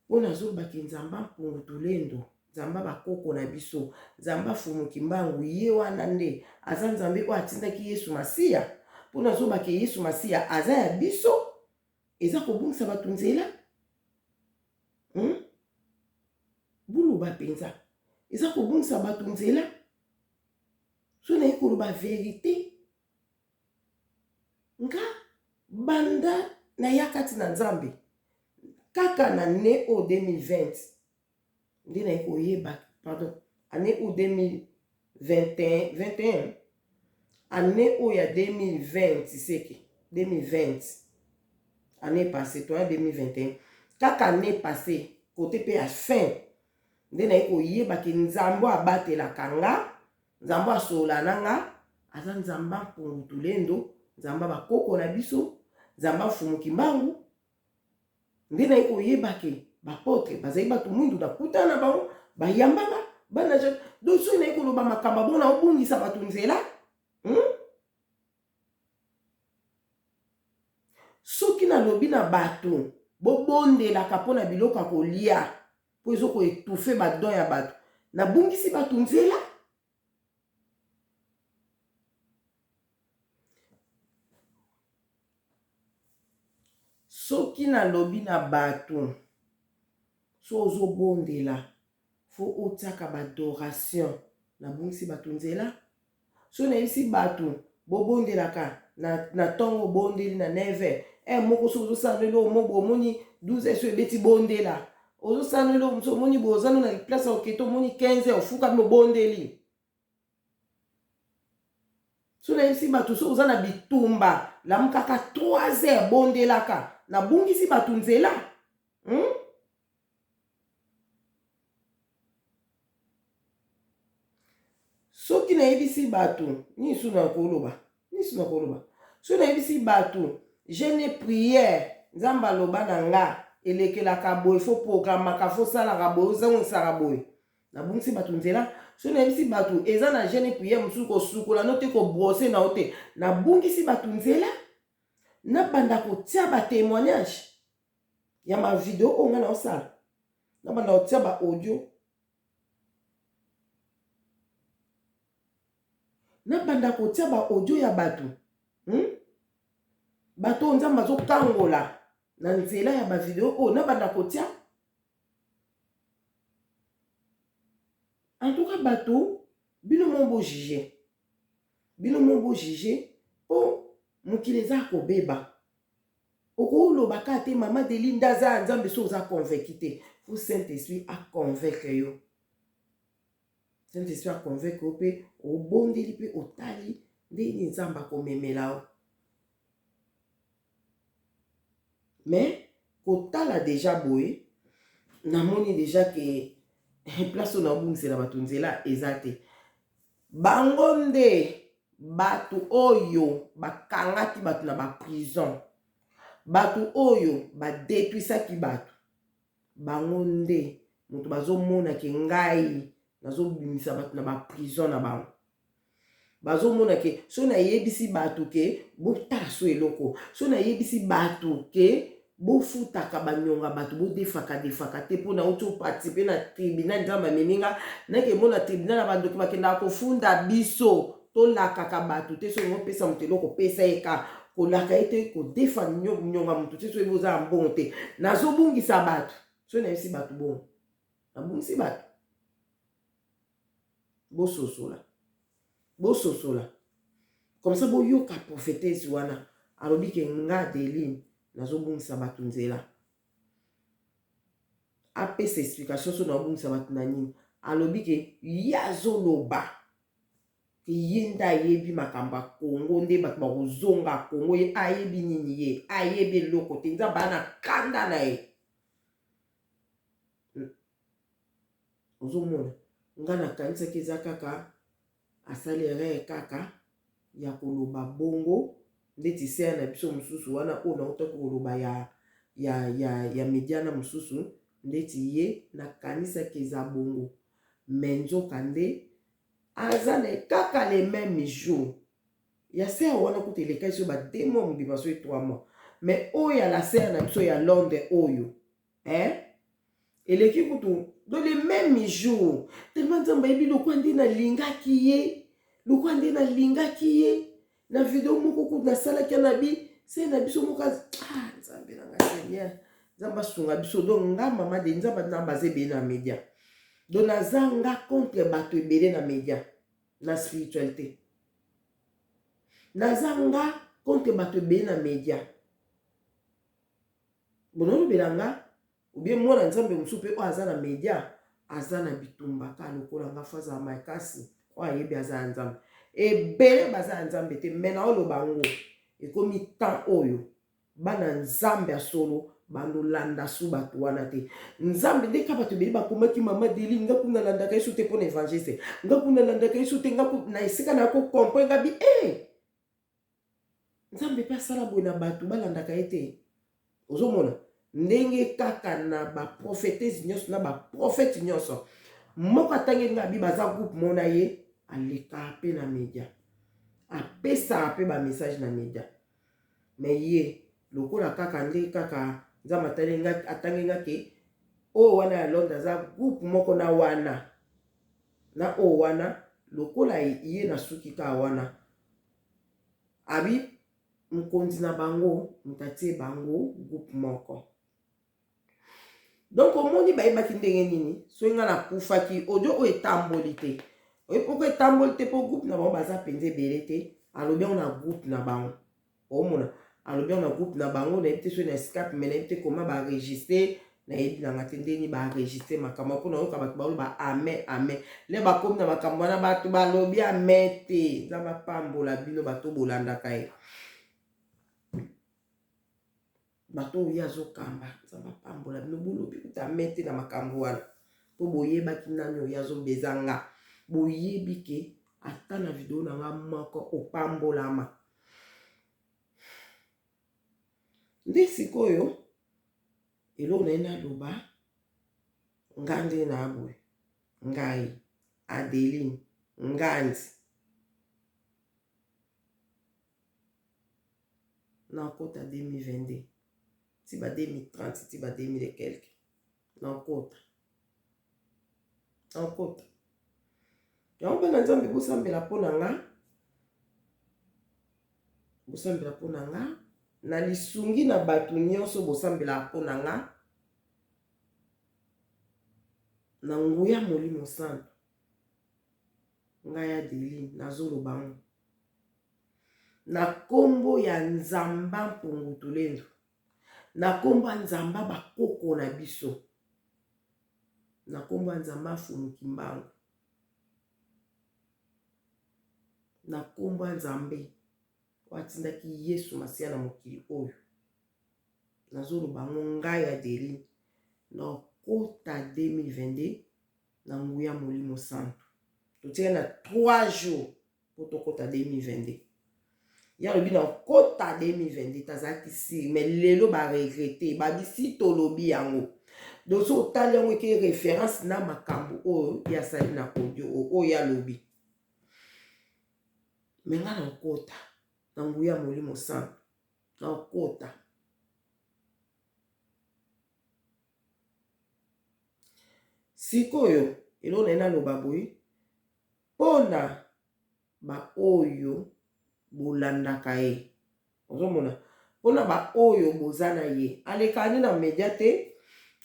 Speaker 1: mpo nazobaki nzamba mpungu tulendo nzamba bakoko na biso nzamba fumu kimbangu ye wana nde aza nzambe oyo atindaki yesu masiya mpo nazobaki yesu masiya aza ya biso eza kobungisa bato nzela hmm? Boloba penza. Eza kobungisa bato nzela. So naye koloba verite. Nga banda naya kati na Nzambe kaka na ne oyo 2020 nde naye koyeba pardon année oyo 2021 21 année oyo ya 2020 seke 2020 année passée toya 2021 kaka année passée kote mpe ya fin nde naye koyeba ke nzambe oyo abatelaka nga nzambe oyo asolola na nga aza nzambe ya mpungu tulendo nzambe ya bakoko na biso nzambe ya mfumu kimbangu nde naye koyeba ke bapotre bazali bato mwindu nakutana na bango bayambanga bana donc soki naye koloba makambo abona obungisa bato nzela hmm? Soki nalobi na bato bobondelaka mpo na biloko ya kolia mpo ezo ko etouffer ba don ya bato, nabungisi bato nzela? Soki nalobi na bato so ozobondela fo otiaka ba adoration, nabungisi bato nzela? Soki nayebisi batu bobondelaka na, na tongo obondeli na 9 heures heure moko soki ozosala no eloko moko omoni 12 heures soki ebeti bondela ozosala no eloko mosusu omoni boye oza no na place ya kokete omoni 15 heures ofukami obondeli soki nayebisi bato soki oza na bitumba lamukaka 3 heures bondelaka. Nabungisi bato nzela, hmm? Soki nayebisi bato nini su nakoloba, nini su nakoloba? Soki nayebisi bato jeune prière, Nzambe aloba na nga elekelaka boye, fo programmaka, fo salaka boye, ozongisaka boye, nabungisi bato nzela. Soki nayebisi bato eza na jeune prière mosusu, kosukola no te, kobrose na yo te, nabungisi bato nzela. Nabanda kotia ba témoignage ya ma video oyo nga naosala, nabanda kotia ba audio, nabanda kotia ba audio ya bato, Bato oyo Nzambe azokangola na nzela ya bavideo oyo nabanda kotia. En tout cas, bato bino mo bojuge, bino mo bojuge, mpo mokili eza kobeba. Okoloba kaka te mama Deli nde aza ya Nzambe so oza convaincu te. Fo Saint Esprit aconvaincre yo, Saint Esprit aconvaincre yo, mpe obondeli mpe otali ndenge Nzambe akomemela yo. Mais kotala deja boye, namoni deja ke place oyo nabungisela bato nzela eza te. Bango nde bato oyo bakangaki bato na baprison, bato oyo badetruisaki bato, bango nde moto bazomona ke ngai nazobimisa bato na baprison na bango. Bazomona ke so nayebisi bato ke botala so eloko, so nayebisi bato ke bofutaka banyonga bato, bodefaka defaka te, mpo nauti oparticipe na tribunal. Nzambe amemi nga nakemona tribunal ya bandoki bakendaka kofunda biso. Tolakaka bato te. Soki opesa moto eloko, pesa ye ka, kolaka ye te, kodefa nyonga moto te. Soki oza ya mbongo te, nazobungisa bato. Soki nayebisi bato bongo, nabungisi bato. Bososola, bososola comme ça, boyoka prophétesse wana alobi ke nga Adeline nazobungisa bato nzela. Apesa explication so nazobungisa bato na nini. Alobi ke ye azoloba ke ye nde ayebi makambo ya Kongo, nde bato bakozonga Kongo. Ye ayebi nini? Ye ayebi eloko te. Nzambe aa na kanda na ye. Ozomona, nga nakanisaki eza kaka asali erreur kaka ya koloba bongo, ndeti ser na biso mosusu wana oyo nautaki koloba ya mediana mosusu, ndeti ye nakanisaki eza bongo. Me nzoka nde aza na kaka le même jour ya ser wana kuta elekaki so ba 2 mois mobima, so 3 mois. Mais oyo ya la ser na biso ya Londres oyo, eh? Eleki kutu dans le même jour. Tellement Nzambe ayebi lokwa nde nalingaki ye, lokwa nde nalingaki ye. Na video moko kutu nasalaki na bi se na biso moko. Ah, Nzambe na ngai, Seigneur, Nzambe asunga biso. Donc nga mama de Nzambe na baza ebele na média, donc naza nga contre bato ebele na média. Na spiritualité naza nga contre bato ebele na média. Bonolobela nga obie mwana Nzambe mosusu mpe oyo aza na media, aza na bitumba kaka lokola nga. Fo azala makasi. Oyo ayebi aza ya Nzambe, ebele baza ya Nzambe te. Me naoloba yango, ekomi temps oyo bana Nzambe ya solo bandolanda su bato wana te. Nzambe nde ka bato ebele bakomaki mama Deli. Nga kuna nalandaka ye su te mpo na évangéliste, nga kuna nalandaka ye su te. Nga na esika na kocomprendre nga bi e Nzambe mpe asala boye na bato balandaka ye te. Ozomona ndenge kaka na baprofetese nyonso na baprofete nyonso, moko atangeli nga bi baza groupe mona ye alekaka mpe na media, apesaka mpe bamessage na media. Me ye lokola kaka nde kaka Nzambe atangi nga ke oyo wana ya Londres aza groupe moko na wana na oyo wana, lokola ye nasuki kaka wana. Abi mokonzi na bango moto atie bango groupe moko. Donc omoni, bayebaki ndenge nini soki ngai nakufaki. Audio oyo etamboli te, poko etamboli te, mpo groupe na bango baza mpenza ebele te. Alobi yango na groupe na bango, omona, alobi yango na groupe na bango. Nayebi te soki na Skype, me nayebi te koma baregistre. Nayebi nanga te ndeni baregistre makambo mpona oyoka bato baloba amen, amen. Le bakomi na makambo wana, bato balobi amen te. Nzambe apambola bino bato bolandaka ye. Bato oyo ye azokamba, Nzambe apambola bino. Bolobi kuta ame te na makambo wana mpo boyebaki nani oyo azobeza nga. Boyebi ke ata na video na nga moko opambolama. Nde sikoyo eloko na ye naloba nga nde na boye ngai Adeline Nganzi nakota 2022 ti ba 2030 ti ba 2000 et quelque nakota nakota yango bana nzambe bosambela mpo na nga bosambela mpo na nga na lisungi na bato nyonso bosambelaka mpo na nga na nguya molimo santu ngai Adeline nazoloba ngo na kombo ya Nzamba Mpungu Tulendo, na kombo ya Nzamba bakoko na biso, na kombo ya Nzamba Mfumu Kimbangu, na kombo ya Nzambe oyo atindaki Yesu Masiya na mokili oyo, nazoloba ngo ngai Adeline nakota 2022 na nguya Molimo Santu. Totikali na 3 jours mpo tokota 2022. Ye alobi na kota 2022 tazalaki sire mais lelo ba regrette babisi tolobi yango. Donc soki otali yango eke reference na makambo oyo ye asali na audio oyo ye alobi. Mais nga na okota na nguya Molimo Santu na okota. Sikoyo eloko naye naloba boye pona ba oyo bolandaka ye ozomona pona ba oyo boza na ye alekaka nde na media te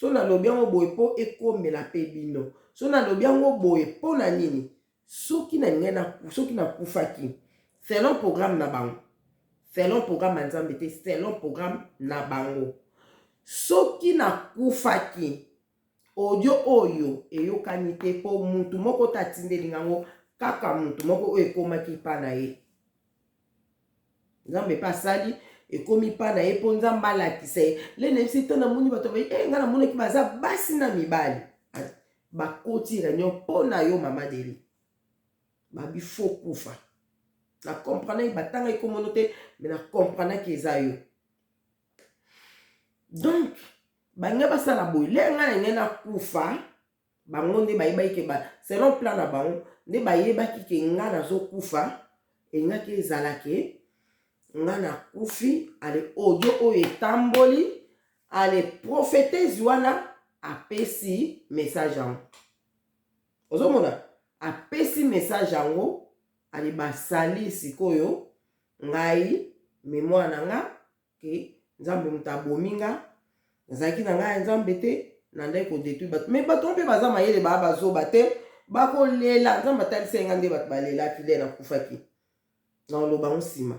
Speaker 1: so nalobi yango boye po ekomela pe bino so nalobi yango boye pona nini Soki na lingaki na soki na kufaki selon programme na bango selon programme ya Nzambe te selon programme na bango soki na kufaki audio oyo eyokani te po mutu moko te atindeli nga ngo kaka mutu moko oyo ekomaki pa na ye Nzambe pe asali ekomi pa na ye po Nzambe alakisa ye le nayebisi to namoni bato bayi eh, nga namonaki baza basi na mibali bakoti reunion mpo na yo mama Deli babi fo kufa na comprenaki batangaki komono te me na comprenaki eza yo donc balingi basala boye le ngai na ngai nakufa Bango nde bayebaki ke ba selon plan na bango nde bayebaki ke nga nazokufa elingaki ezala ke nga nakufi ale audio oyo etamboli ale prophetese wana apesi message yango ozomona apesi message yango ale basali sikoyo ngai memoire na nga ke nzambe moto abomi nga nazalaki na ngai ya nzambe te nandaki kodetruire bato me bato mpe baza mayele baa bazoba te bakolela nzambe atalisaki nga nde bato balelaki nde nakufaki nakoloba yango nsima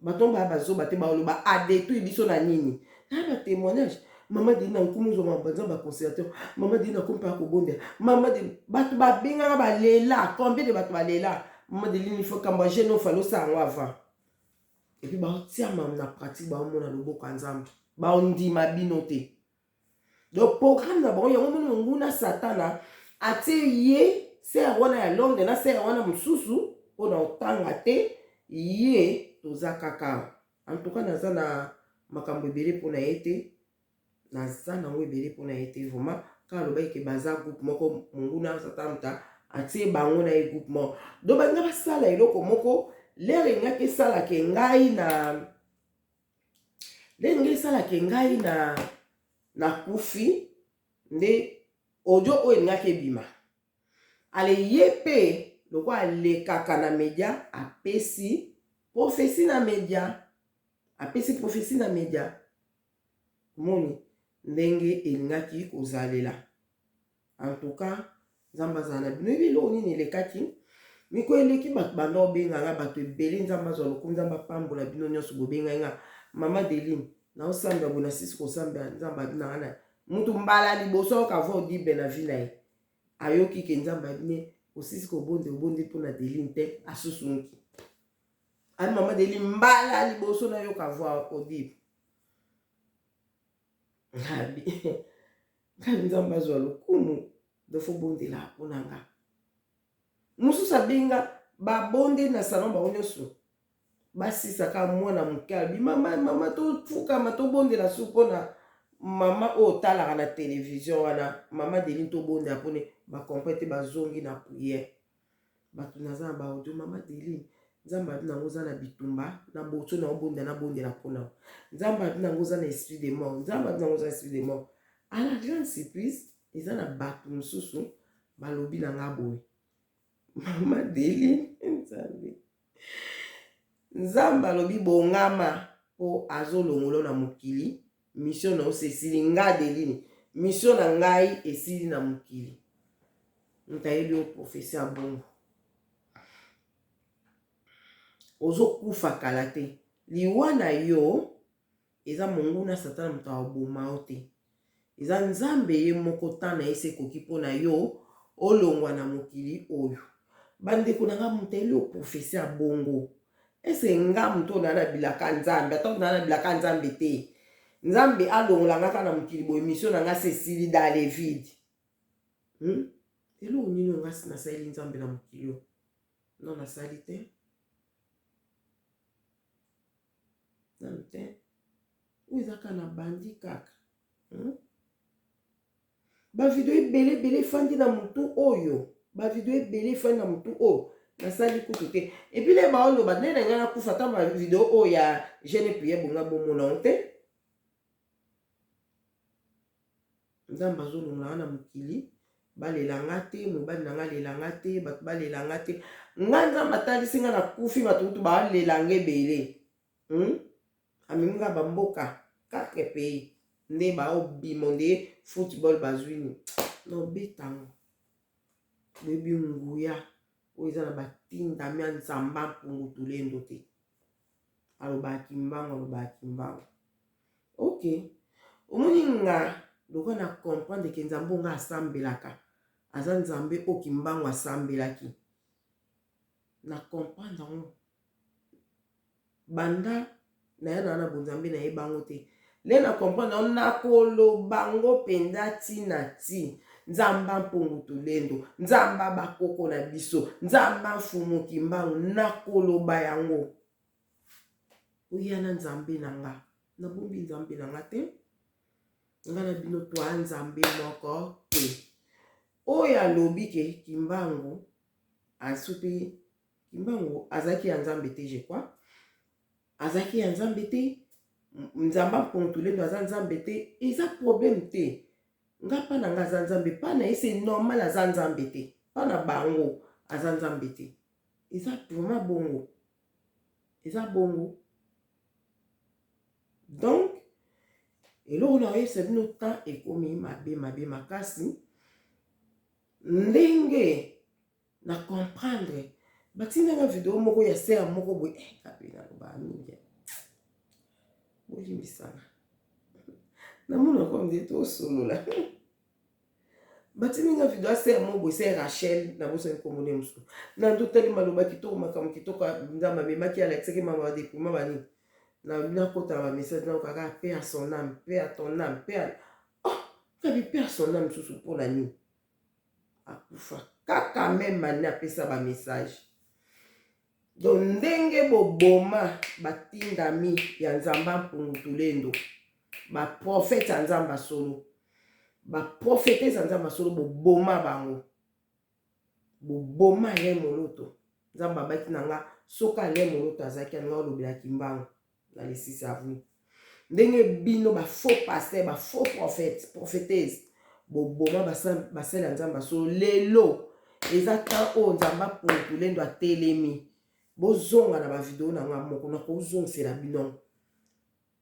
Speaker 1: bato baa bazoba te bakoloba adetruire biso na nini na ba témoignage mama deni na nkumu ozwa nzambe ya conciliateur mama deni nakomi mpe akobondela mama deni bato babengaka balela combien de bato balela mama delini fo kambo ya jeune ofali osala yango avant epuis baotiama na pratique baomona loboko ya nzambe baondima bino te donc programme na bango yango moni monguna satana atie ye sere wana ya londres na sere wana mosusu mpo na otanga te ye toza kaka en tout cas naza na makambo ebele mpo na ye te Naza nango ebele pona ye te vraiment kaka alobaki ke baza groupe moko monguna satan muta atie bango na ye groupe moko donc balinga basala eloko moko lere elingaki esala ke ngai na lere elingi esala ke ngai na nakufi nde audio oyo elingaki ebima ale ye mpe lokola alekaka na media apesi prophetie na media apesi prophetie na media Omoni ndenge elingaki kozalela. En tout cas, Nzambe azala na bino. Oyebi eloko nini elekaki? Mikolo eleki bato banda obenga nga bato ebele Nzambe azwa lokumu, Nzambe apambola bino nyonso bobengai nga. Mama Deline, naosambela boye nasisi kosambela Nzambe abi na nga na mutu mbala liboso ayoka voix audible na vie na ye. Ayoki ke Nzambe abi ne osisi kobondela obondeli mpo na Deline te asusumuki. Abi mama Deline mbala liboso nayoka voix audible. Ngabi ngabi Nzambe azwa lokumu donc faut bondela mpo na nga. Mosusu abenga babondeli na salon bango nyonso basisa kaka mwana moke alobi mama mama tofukama tobondela su mpo na mama oyo otalaka na televizio wana mama Deline tobondela mpo ne bakomprendre te bazongi na priere bato naza na baaudio mama Deline nzambe abi nango oza na bitumba na boso na obondela nabondela mpo na nzambe abi nango oza na esprit de mort nzambe abi nango oza na esprit de mort à la grande surprise eza na bato mosusu balobi na nga boye mama Deline nzambe nzambe alobi bongama mpo azolongola na mokili mission na yo se esili nga Deline mission na ngai esili na mokili moto ayebi yo prophetie ya bongo ozokufa kala te liwa na yo eza monguna satana moto akoboma yo te eza nzambe ye moko temps na ye se ekoki mpo na yo olongwa na mokili oyo bandeko na nga moto ayeli yo prophetie ya bongo ese nga moto oyo naa na bilaka nzambe ata naa na bilaka nzambe te nzambe alongola nga kaka na mokili boye mission na nga se esili dans le vide hmm? Eloko nini oyo nga nasaleli nzambe na mokili oyo non nasali te nanu te oyo eza kaka na bandi kaka hmm? Bavideo ebele ebele efandi na motu oyo bavideo ebele efandi na motu oyo nasali kutu te epuis nde baoloba nde na ngai nakufa ata bavideo oyo ya jeune priere bonga bomona yango te Nzambe azolongola nga na mokili balela nga te mobali na nga alela nga te bato balela nga te nga nzambe atalisi nga nakufi bato kutu balela nga ebele hmm? Amemi nga bamboka 4 pays nde baobimo nde football bazwi nini nobetango boyebi nguya oyo eza na batindami ya nzamba mpungu tulendo te alobaka kimbangu alobaka kimbangu ok omoni nga lokola na comprendre ke nzambe oyo nga asambelaka aza nzambe oyo kimbangu asambelaki na comprendre yango banda naya na na bonzambe nayeba yango te nde na comprendre yango nakoloba yango mpenza ntina ti nzamba mpungu tulendo nzamba bakoko na biso nzamba mfumu kimbangu nakoloba yango oya na nzambe na nga nabombi nzambe na nga te nga na bino toa nzambe moko te oyo alobi ke kimbangu asupi kimbangu azalaki ya nzambe te je crois azalaki ya nzambe te nzamba mpungu tulendo aza nzambe te eza problème te nga mpa na nga aza nzambe mpa na ye c'est normal aza nzambe te mpa na bango aza nzambe te eza vraiment bongo eza bongo donc eloko na oyebisa bino temps ekomi mabe mabe makasi ndenge na comprendre batinda nga video moko ya sœur moko boye eh, kape nalobaka mingi bolimbisanga namonaka nde tosolola batindi nga video ya sœur moko boye sœur Rachel nabosani nkombo nde mosusu na ndotali maloba kitoko makambo kitoko nzambe amemaki alakisaki mama badepoma banini nakota na bamessage naokaka paix à son âme paix à ton âme paix à oh kabi paix à son âme mosusu mpo na nini akufa kaka meme année apesa ba message donc ndenge boboma batindami ya nzamba mpungu tulendo baprofete ya nzambe ya solo baprofetese ya nzambe ya solo boboma bango boboma alain moloto nzambe abaki na nga soki alain moloto azalaki alinga olobela kimbangu na le 6 avril ndenge bino ba faux pasteur ba faux prophète prophétese boboma basali ya nzambe solo lelo eza temps oyo nzambe apontulendo atelemi bozonga na bavideo na nga moko nakozongisela bino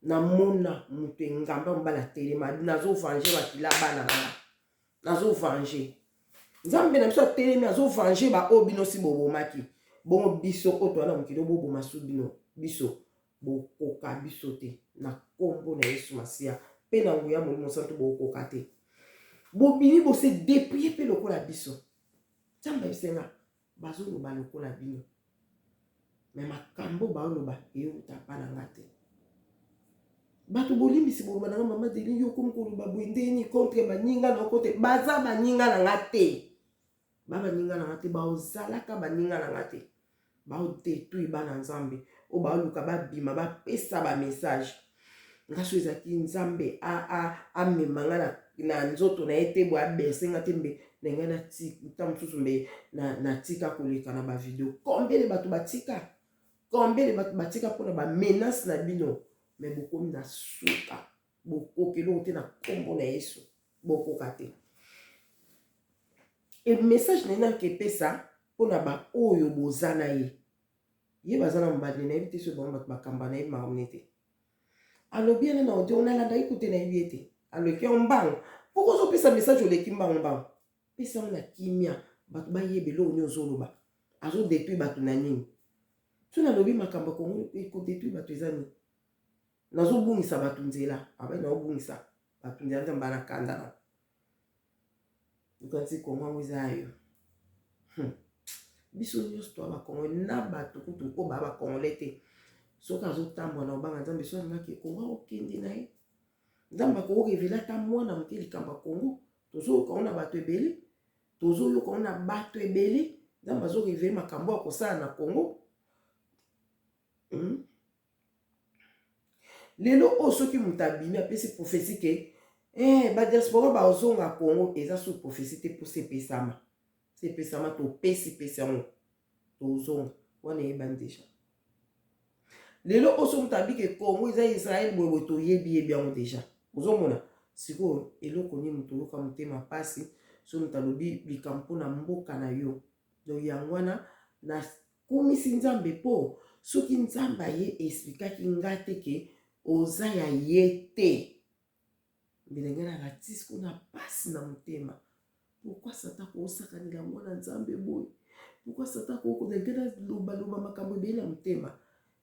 Speaker 1: namona moto engamba mobali atelema nazovange makila bana na nga nazovange nzambe na biso atelemi azovange baoyo bino si bobomaki bongo biso oyo toza na mokili oyo boboma su bino biso bokoka biso te na nkombo na yesu masiya mpe na nguya molimo santu bokoka te bobimi bose deprie mpe lokola biso nzambe ayebisi nga bazoloba lokola bino me makambo baoloba euta mpa na nga te. Bato bolimbisi boloba na nga mama Deli yo okomi koloba boye ndenge nini contre baninga na yo contre baza baninga na nga te. Ba baninga na nga te baozalaka baninga na nga te. Bao detruire bana Nzambe oyo baoluka babima bapesa ba message. Nga so ezalaki Nzambe amema nga na nzoto na ye te boye abese nga te mbe na ngai ntango mosusu mbe natika koleka na ba video. Combien de bato batika? Combien de bato batika mpona ba menace na bino? Me bokomi na suka, bokoka eloko te na nkombo na Yesu, bokoka te. E message na ye nake epesa mpona baoyo boza na ye, ye baza na mobali, nayebi te soki bango bato bakamba na ye makambo ne te. Alobi yana na audio nalandaki kute, nayebi ye te. Aleki yango mbango mpo kozopesa message, oleki mbango mbango, pesa yango na kimia, bato bayeba eloko nini ozoloba. Azodétruire bato na nini? So nalobi makambo ya Kongo ekodétruire bato eza nini? Nazobungisa bato nzela, abai naobungisa bato nzela. Nzambe na kanda na lukanisi Kongo yango eza ya yo. Biso nyonso toya Bakongo na bato kutu oyo baya Bakongole te. Soki azotambola na obanga Nzambe, so alingaki Kongo akokende na ye, Nzambe akorévéler ata mwana moke likambo ya Kongo. Tozoyoka ngo na bato ebele, tozoyoka ngo na bato ebele. Nzambe azorévéler makambo ya kosala na Kongo. Lelo oyo soki moto abimi apesi prophétie ke badiaspora bazonga Kongo, eza su prophétie te mpo sepesama sepesama topesi pesi yango, tozonga wana eyebani déjà. Lelo oyo so moto abike Kongo eza Israel boyeboye, toyebi yebi yango déjà. Ozomona sikoyo eloko nini moto oyoka motema mpasi so moto alobi likambo mpona mboka na yo? Donc yango wana nakumisi Nzambe, mpo soki Nzambe aye expliquaki nga te ke oza ya ye te, mbele ngai nalatisi kuna mpasi na motema. Pourquoi Satan kosakanela mwana Nzambe boye? Pourquoi Satan kokoza ngai nalobaloba makambo ebele na motema?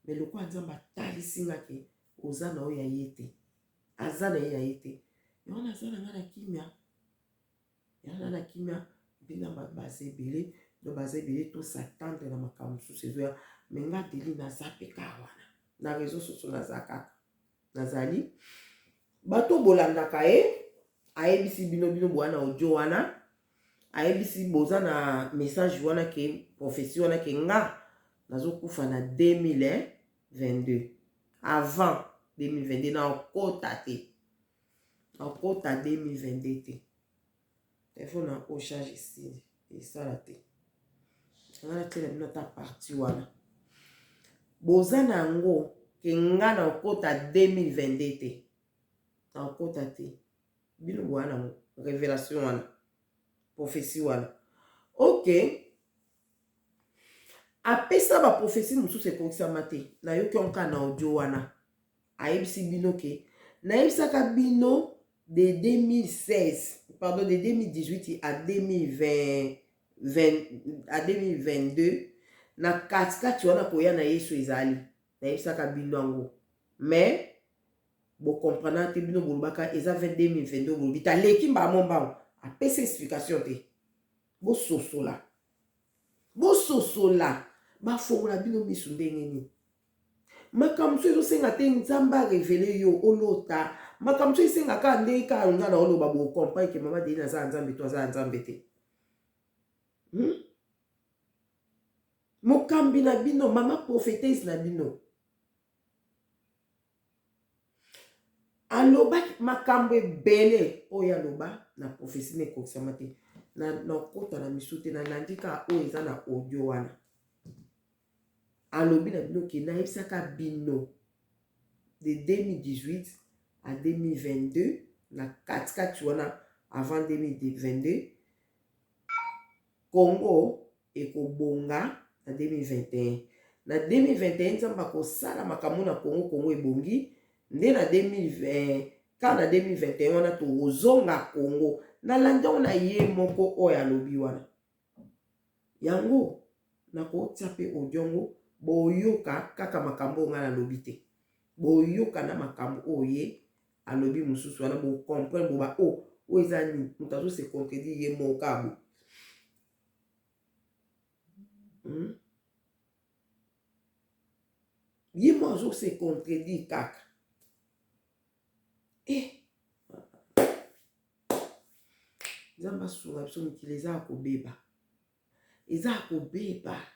Speaker 1: Mais lokola Nzambe atalisi nga ke oza na oyo ya ye te, aza na ye ya ye te, yango naza na ngai na kimia, yango na na kimia. Mpe na bato baza ebele, donc baza ebele, tos'attendre na makambo mosusu ezoya. Mais nga Deli naza mpe kaka wana na réseau sociaux, naza kaka, nazali bato bolandaka ye. Ayebisi bino, bino boya na audio wana, ayebisi boza na message wana ke prophétie wana ke nga nazokufa na 2022. Avant 2022 naokota te, naokota 2022 te. Telefone na ocharge esili, esala te. Nga natiela bino ata partie wana boza na yango ke nga na okota 2022 te, naokota te. Bino boya nango révélation wana, prophétie wana. Ok, apesa baprophétie mosusu ekokisama te. Nayoki yango kaka na audio wana. Ayebisi bino ke nayebisaka bino de 2016, pardon, de 2018 à 2020, 20, à 2022, na katikati wana koya na Yesu ezali. Nayebisaka bino yango, mais bocomprendre te. Bino bolobaka eza 2022, bolobi taleki mbamo mbango. Apesa explication te. Bososola, bososola, bafongola bino misu ndenge nini. Makambo mosusu ezosenga te Nzambe arévéler yo olota. Makambo mosusu esenga kaka ndenge kaka nga na oloba, bocomprendre ke mama Deli aza ya Nzambe to aza ya Nzambe te. Mokambi na bino, mama prophétesse na bino, alobaki makambo ebele oyo aloba na prophétie na ekokisama te. Nakota na misu te, nalandi kaka oyo eza na audio wana. Alobi na bino ke nayebisaka bino de 2018 à 2022, na katikati wana avant 2022, Congo ekobonga na 2021. Na 2021 Nzambe akosala makambo na Congo, Congo ebongi nde na 2020. Kaka na 2021 wana tokozonga Congo. Nalandi yango na ye moko oyo alobi wana. Yango nakotia mpe audio yango, boyoka kaka makambo oyo ngai nalobi te, boyoka na makambo oyo ye alobi mosusu wana, bocomprendre boba o oh, oyo eza nini, moto azose contredire ye moko kaka boye. Ye mo azose contredire kaka. Eh! Nzambe asunga biso mokili eza ya kobeba. Eza ya kobeba.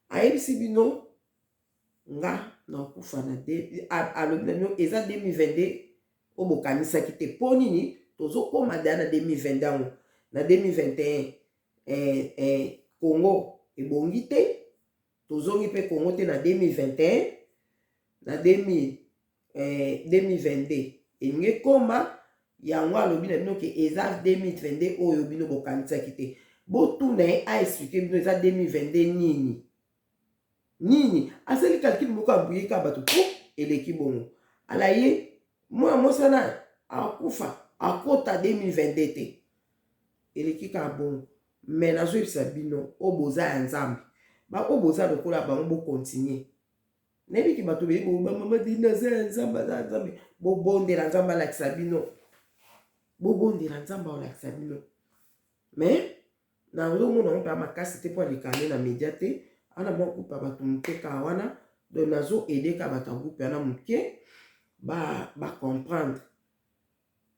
Speaker 1: Ayebisi bino nga nakufa na de, alobi na bino eza 2022 oyo bokanisaki te mpo nini tozokoma deya na 2022 yango na 2021 eh, eh, Congo ebongi te tozongi mpe Congo te na 2021 na 2000, eh, 2022 elingi ekoma yango alobi na bino ke eza 2022 oyo bino bokanisaki te botuna ye aexplike bino eza 2022 nini nini asali calcul moko abuye kaka bato po eleki bongo ala ye mwana mwasi wana akufa akota 2022 te eleki kaka bongo me nazoyebisa bino oyo boza ya nzambe baoyo boza lokola bango bokontinue nayebi ke bato beyebi bamama dina aza ya nzambe aza ya nzambe bobondela nzambe alakisa bino bobondela nzambe alakisa bino mais nazomona yango mpenza makasi te mpo aleka nde na media te ana mwa groupe ya bato moke kaka wana donc nazo aide kaka bato ya groupe wana moke bacomprendre ba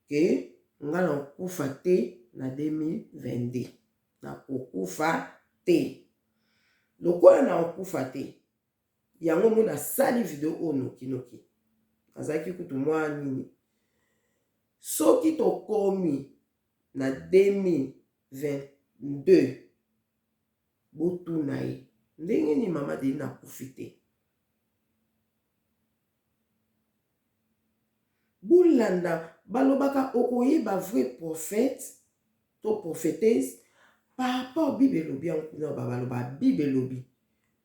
Speaker 1: ke nga nakokufa te na 2022 nakokufa te lokola nakokufa te yango mo nasali video oyo nokinoki nazalaki kutu mwa nini soki tokomi na 2022 botuna ye ndenge nini mama Adeline akufi te bolanda balobaka okoyeba vrai prophète to prophétesse par rapport bible elobi yango kuna baloba bible elobi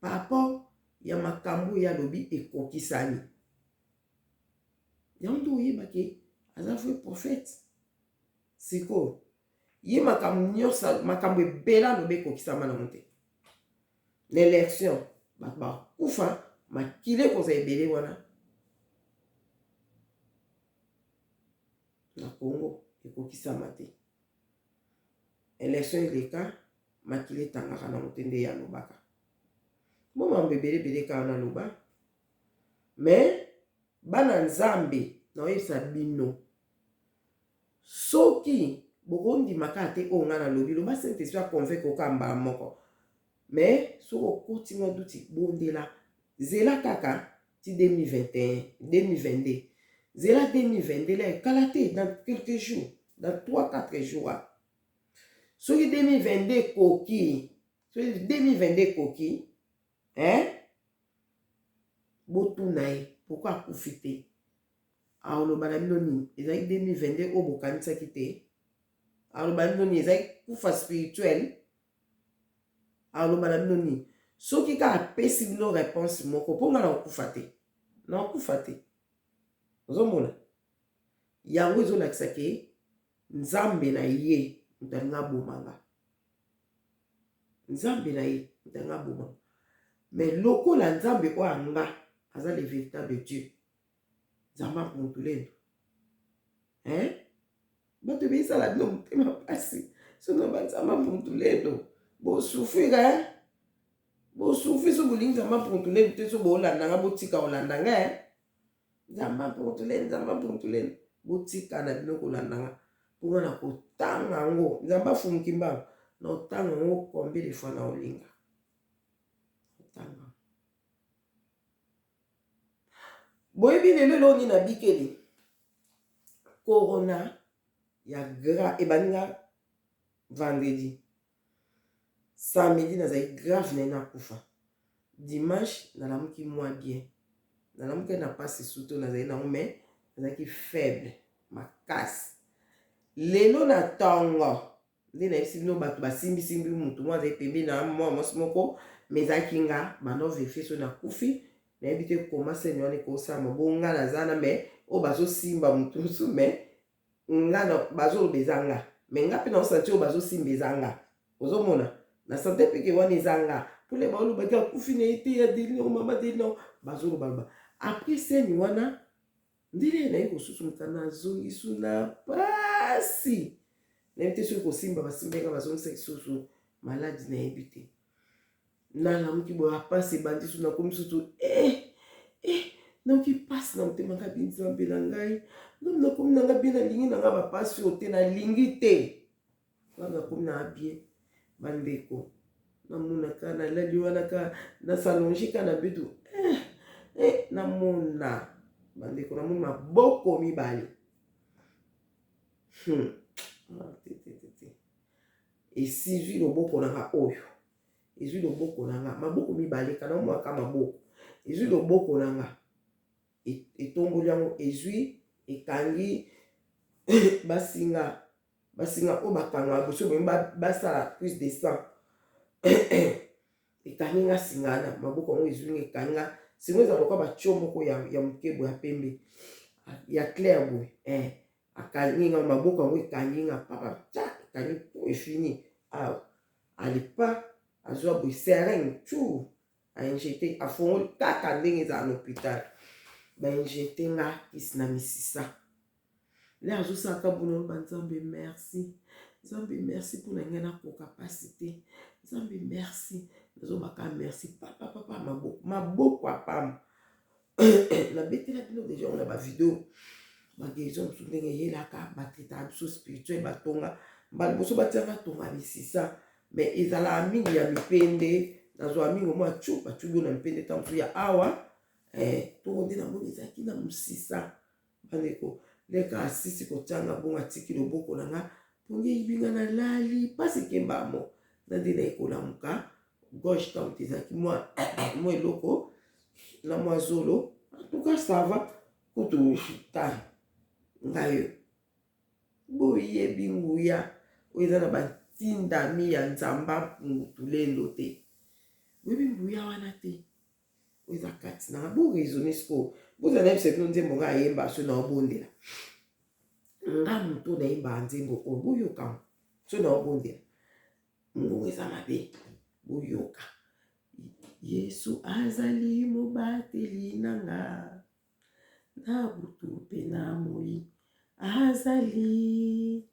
Speaker 1: par rapport ya makambo ye alobi ekokisami yango nde oyeba ke aza vrai prophète Sikoyo ye makambo nyonso makambo ebele aloba ekokisama nango te na election bato bakufa makila ekozala ebele wana na Congo ekokisama te election eleka makila etangaka nango te nde ye alobaka bo mambo ebele ebele kaka naloba mais bana Nzambe naoyebisa bino Soki bokondima kaka te oyo ngai nalobi, loba Saint Esprit a convaincre yo kaka mbala moko. Mais soki okoti mwa duti, bondela. Zela kaka ti 2021, 2022. Zela 2022 la kala te dans quelques jours, dans 3 4 jours. Soki 2022 ekoki, soki 2022 ekoki, hein? Botuna ye pourquoi akufi te? Akoloba na bino nini? Ezalaki 2022 oyo bokanisaki te? Akoloba na bino nini? Ezalaki kufa spirituel? Akoloba na bino nini? Soki kaka apesi bino reponse moko, mpo nga nakokufa te, nakokufa te. Ozomona yango ezolakisa ke Nzambe na ye moto alingi aboma nga. Nzambe na ye moto alingi aboma nga. Mais lokola Nzambe oyo anga aza le véritable Dieu, Nzambe akungu hein? Bato besala bino motema mpasi soki ba Nzambe akungu bosouffrir hein? Bosouffrir so bolingi Nzambe akungu te so bolanda nga botika kolanda nga hein? Nzambe akungu Nzambe akungu botika na bino kolanda nga mpo nga na kotanga yango Nzambe afumuki mbango na otanga yango combien de fois na olinga otanga. Boyebi lelo eloko nini nabikeli? Corona ya gra ebandi nga vendredi, samedi nazali grave naye nakufa. Dimanche nalamuki mwa bien, nalamuki na pasi suto nazali nango mais nazalaki faible makasi. Lelo na tongo nde nayebisi bino bato basimbisimbi motu moko azali pembeni na mwa mwasi moko mais ezalaki nga banda overifie soki nakufi nayebi te koma sene wana ekosalama bo nga naza na mais oyo bazosimba motu mosusu mais nga bazoloba eza nga mais nga mpe naosanti oyo bazosimba eza nga ozomona na sante mpe ke wana eza nga mpona baolobaki akufi na ye te ya delino mama delino bazolobaloba après sene wana Ndele naye kosusumuka nazongi su na pasi nayebi te soki kosimba basimbi nga bazongisaki susu maladi nayebi te nalamuki boye apasi ebandi su nakomi susu eh, eh, Nayoki mpasi na motema ngai bi Nzambe na ngai. Ngai nakomi na ngai bien nalingi na ngai bapasi oyo te nalingi te. Ngai nakomi na bien bandeko. Namona kaka nalali wana kaka na s'allonger kaka na mbetu eh, eh, namona bandeko namoni maboko mibale. Ah, te, te, te, te. Esizwi loboko na nga oyo. Ezwi loboko na nga. Maboko mibale kana omwaka maboko. Ezwi loboko na nga. Etomboli yango ezwi ekangi basinga basinga oyo bakangaka boso boye basala prise de sang ekangi nga singa wana maboko yango ezwi nga ekangi nga singa ezala lokola batio moko ya, ya moke boye ya pembe ya clair boye eh. Akangi nga maboko yango ekangi nga papa tcha ekangi po efini awa alipa azwa boye seringue tchou a injecte afongoli kaka ndenge ezala na hôpital ba injecte nga kisi na misisa nde azosalaka bono ba nzambe merci nzambe merci mpo na ngai nakoka mpasi te nzambe merci nazobaka merci papa papa maboko maboko apamba nabetela bino deja yango na bavideo baguérison mosusu ndenge eyelaka batraitaka biso spirituel batonga mbala liboso batiaka tonga misisa mais ezalaka mingi ya mipende nazwa mingi omwa cu bacubi na mipende ntango mosusu ya awa eh, tongo nde namoni ezalaki na mosisa bandeko leka asisi kotianga bongo atiki loboko na nga pongi eyibi nga nalali mpasi ekembamo na nde naye kolamuka gauche ntango te ezalaki mwa mwa eloko na mwa zolo en tout cas ça va kutu ta ngai boyebi nguya oyo eza na batindami ya nzamba mpungu tulendo te boyebi nguya wana te oyo eza kati na nga bo raisonne sikoyo bozala nayebisa bino nzembo ngai ayemba so na obondela nga moto nayembaka nzembo oyo boyoka so na obondela Mongongo eza mabe, boyoka. Yesu azali mobateli na nga na butu mpe na moi azali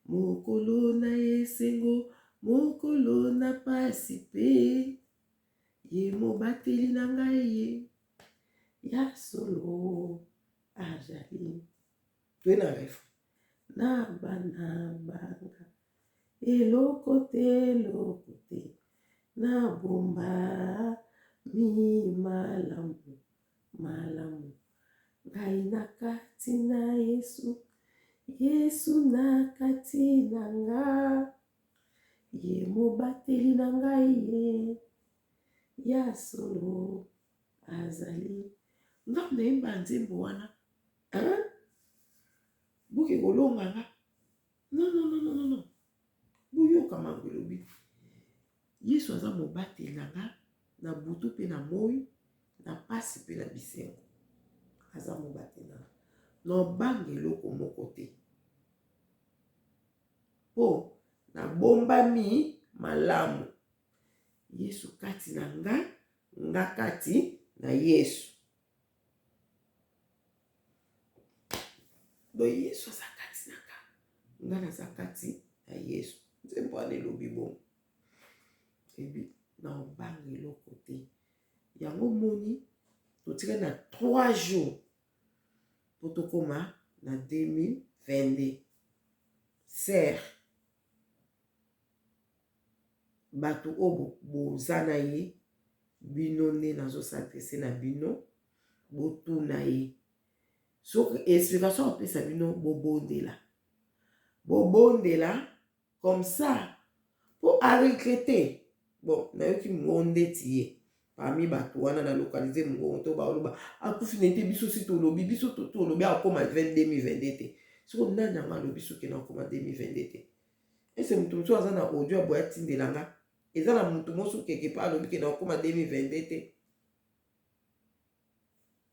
Speaker 1: mokolo na esengo mokolo na pasi mpe ye mobateli na ngai ye ya solo azali toye na refrain na bana banga Eloko te eloko te na bomba mi malamu malamu ngai na kati na Yesu Yesu na kati na nga ye mobateli na ngai ye ya solo azali nga nayemba nzembo wana hein? Boke kolonga nga Non, non, non, non, non, non. Boyoka mango elobi. Yesu aza mobateli na nga na butu mpe na moi, na pasi mpe na bisengo. Aza mobateli na nga. Nobanga eloko moko te. Mpo nabombami malamu. Yesu kati na nga, nga kati na Yesu. Donc Yesu aza kati na nga, nga naza kati na Yesu. Nzembo wana elobi bongo, ebi na obanga eloko te. Yango moni totikali na 3 jours po tokoma na 2022 sœur Bato oyo boza na ye bino nde nazo s'adresser na bino botuna ye soki explication akopesa bino bobondela bobondela comme ça po a regrette bon nayoki mongongo ndeti ye parmi bato wana na localise mongongo to baoloba akufi na ete biso si tolobi biso tolobi akoma 2022 te soko nani yango alobi soki nakoma 2022 te Ese mutu mosusu aza na audio ya boye atindela nga. Eza na mutu mosusu quelque part alobi ke nakokoma 2022 te.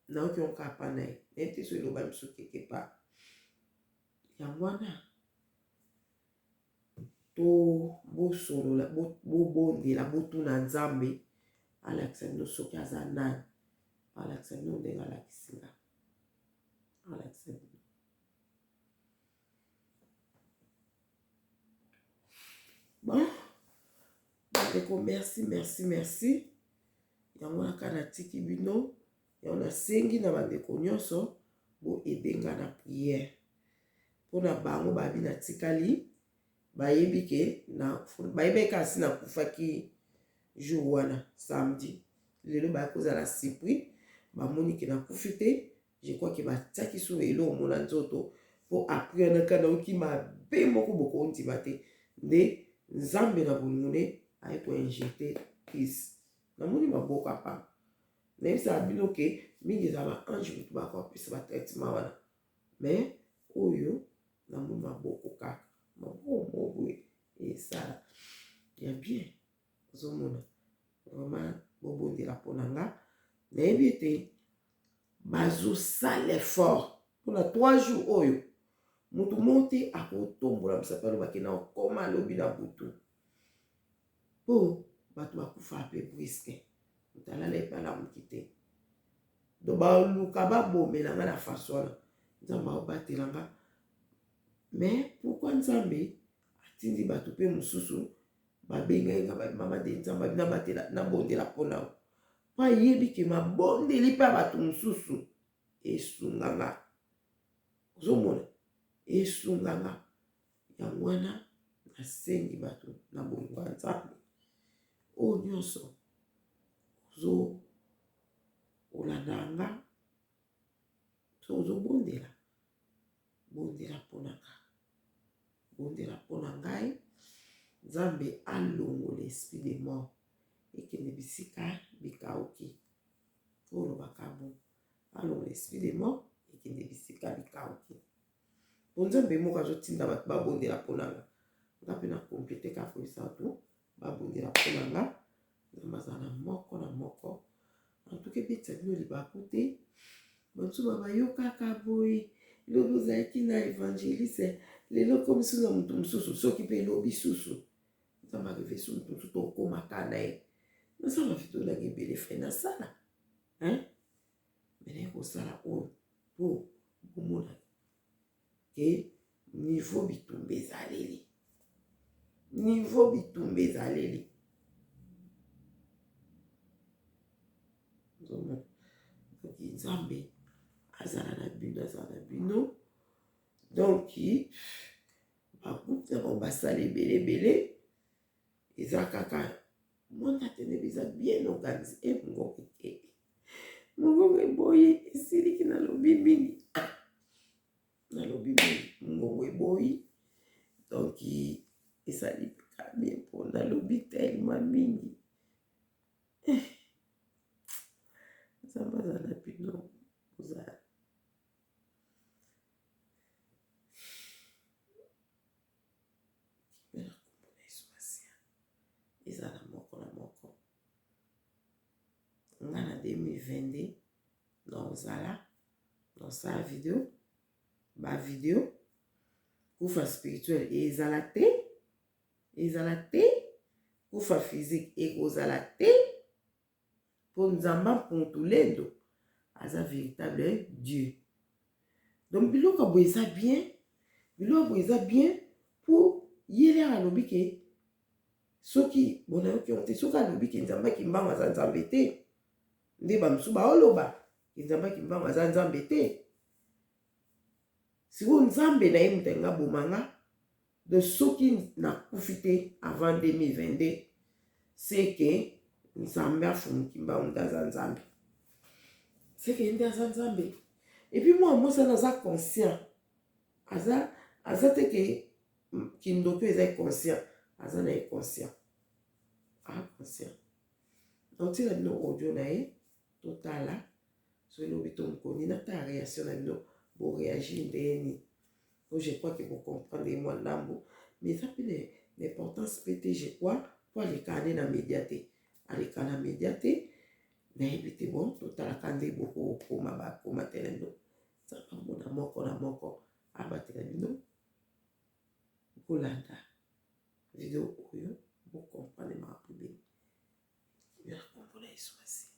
Speaker 1: Nayoki yango kaka pa na ye. Nayebi te soki elobami biso quelque part. Yango wana to bosolola bobondela botuna Nzambe alakisa bino soki aza nani alakisa bino ndenge alakisi nga alakisa bino Bon, bandeko merci merci merci yango wana kaka natiki bino. Yango nasengi na bandeko nyonso bo aider nga na prière mpo na bango babi natikali bayebi ke na bayebaki kaka si nakufaki jour wana samedi lelo baya kozala surpris bamoni ke nakufi te. Je crois ke batiaki so eloko mona nzoto mpo après wana kaka nayoki mabe moko bokondima te nde Nzambe na bolingo nde aye ko injecte kisi namoni maboko apa nayebisaka bino ke mingi eza ba ange moto bakopesa ba traitement wana mais oyo namoni maboko kaka maboko moko boye esala ya bien ozomona vraiment bobondela mpo na nga nayebi ete bazosala effort mpona 3 jours oyo moto moko te akotombola mosapi alobaki na okoma alobi na butu mpo bato bakufa mpe briske moto alala epe alamuki te do baluka babomela nga na faso wana nzambe aobatela nga. Mais pourquoi nzambe atindi bato mpe mosusu babengaki nga ba mama de nzambe abi nabatela nabondela mpo na yo mpo ayebi ke mabondeli mpe ya bato mosusu esunga nga ozomona esunga nga yango wana nasengi bato na bolingo ya nzambe oyo nyonso ozo olanda nga so ozobondela bondela mpo na nga bondela mpo na ngai nzambe alongola esprit de mort ekende bisika bikauki po olobaka bo alongola esprit de mort ekende bisika bikauki po nzambe moko azotinda bato babondela mpo na nga nga mpe na komplete kaka koyebisa bato babondela mpo na nga nzambe azala na moko na moko antuka ebetisa bino libaku te bamosusu babayokaka boye lobi ozalaki na evangeliste lelo okomi susu na moto mosusu soki mpe lobi susu nzambe areve su moto mosusu tokomaka na ye nasala video nanga ebele fai nasala me naye kosala oyo mpo bomona ke niveau bitumba ezaleli niveau bitumba ezaleli ozomona donc nzambe azala na bino azala na bino donc bagroupe na bango basala ebele ebele eza kaka mwana tenebe eza bien organise e mongongo ekei mongongo eboyi esiliki nalobi mingi ah! nalobi mingi mongongo eboyi donc esali ka bien mpo nalobi telema mingi eh! nzambe azala na bino ozala kimia na nkombo na Yesu Masiya ezala moko na moko. Nga na 2022 naozala naosala video ba video kufa spirituel ezala te ezala te kufa physique ekozala te po nzamba mpuntulendo aza véritable dieu donc biloko ya boye eza bien biloko ya boye eza bien po ye lere alobi ke soki bonayoki yango te soki alobi ke nzambe kimbangu aza nzambe te nde bamosusu baoloba ke nzambe kimbangu aza nzambe te sikoyo nzambe na ye moto alinga aboma nga Donc soki nakufi te avant 2022 c'est que Nzambe afumuki mbangu nde aza Nzambe. C'est que nde aza Nzambe. Et puis mwana mwasi wana aza conscient. Aza aza te ke kindoki eza conscient, aza na ye conscient. Ah conscient. Donc tina bino audio na ye totala soki lobi to mokoni natala réaction na bino bo réagir ndenge nini. Po je crois que bo comprendre ye mwa ndambu mais eza pe na importance pe te je crois po alekaka nde na media te aleka na media te nayebi te bon totalaka nde bokokoma bakomatela bino nzambe amona moko na moko abatela bino bolanda video oyo bocomprendre makambo ebele ya kombo na yesu masiya.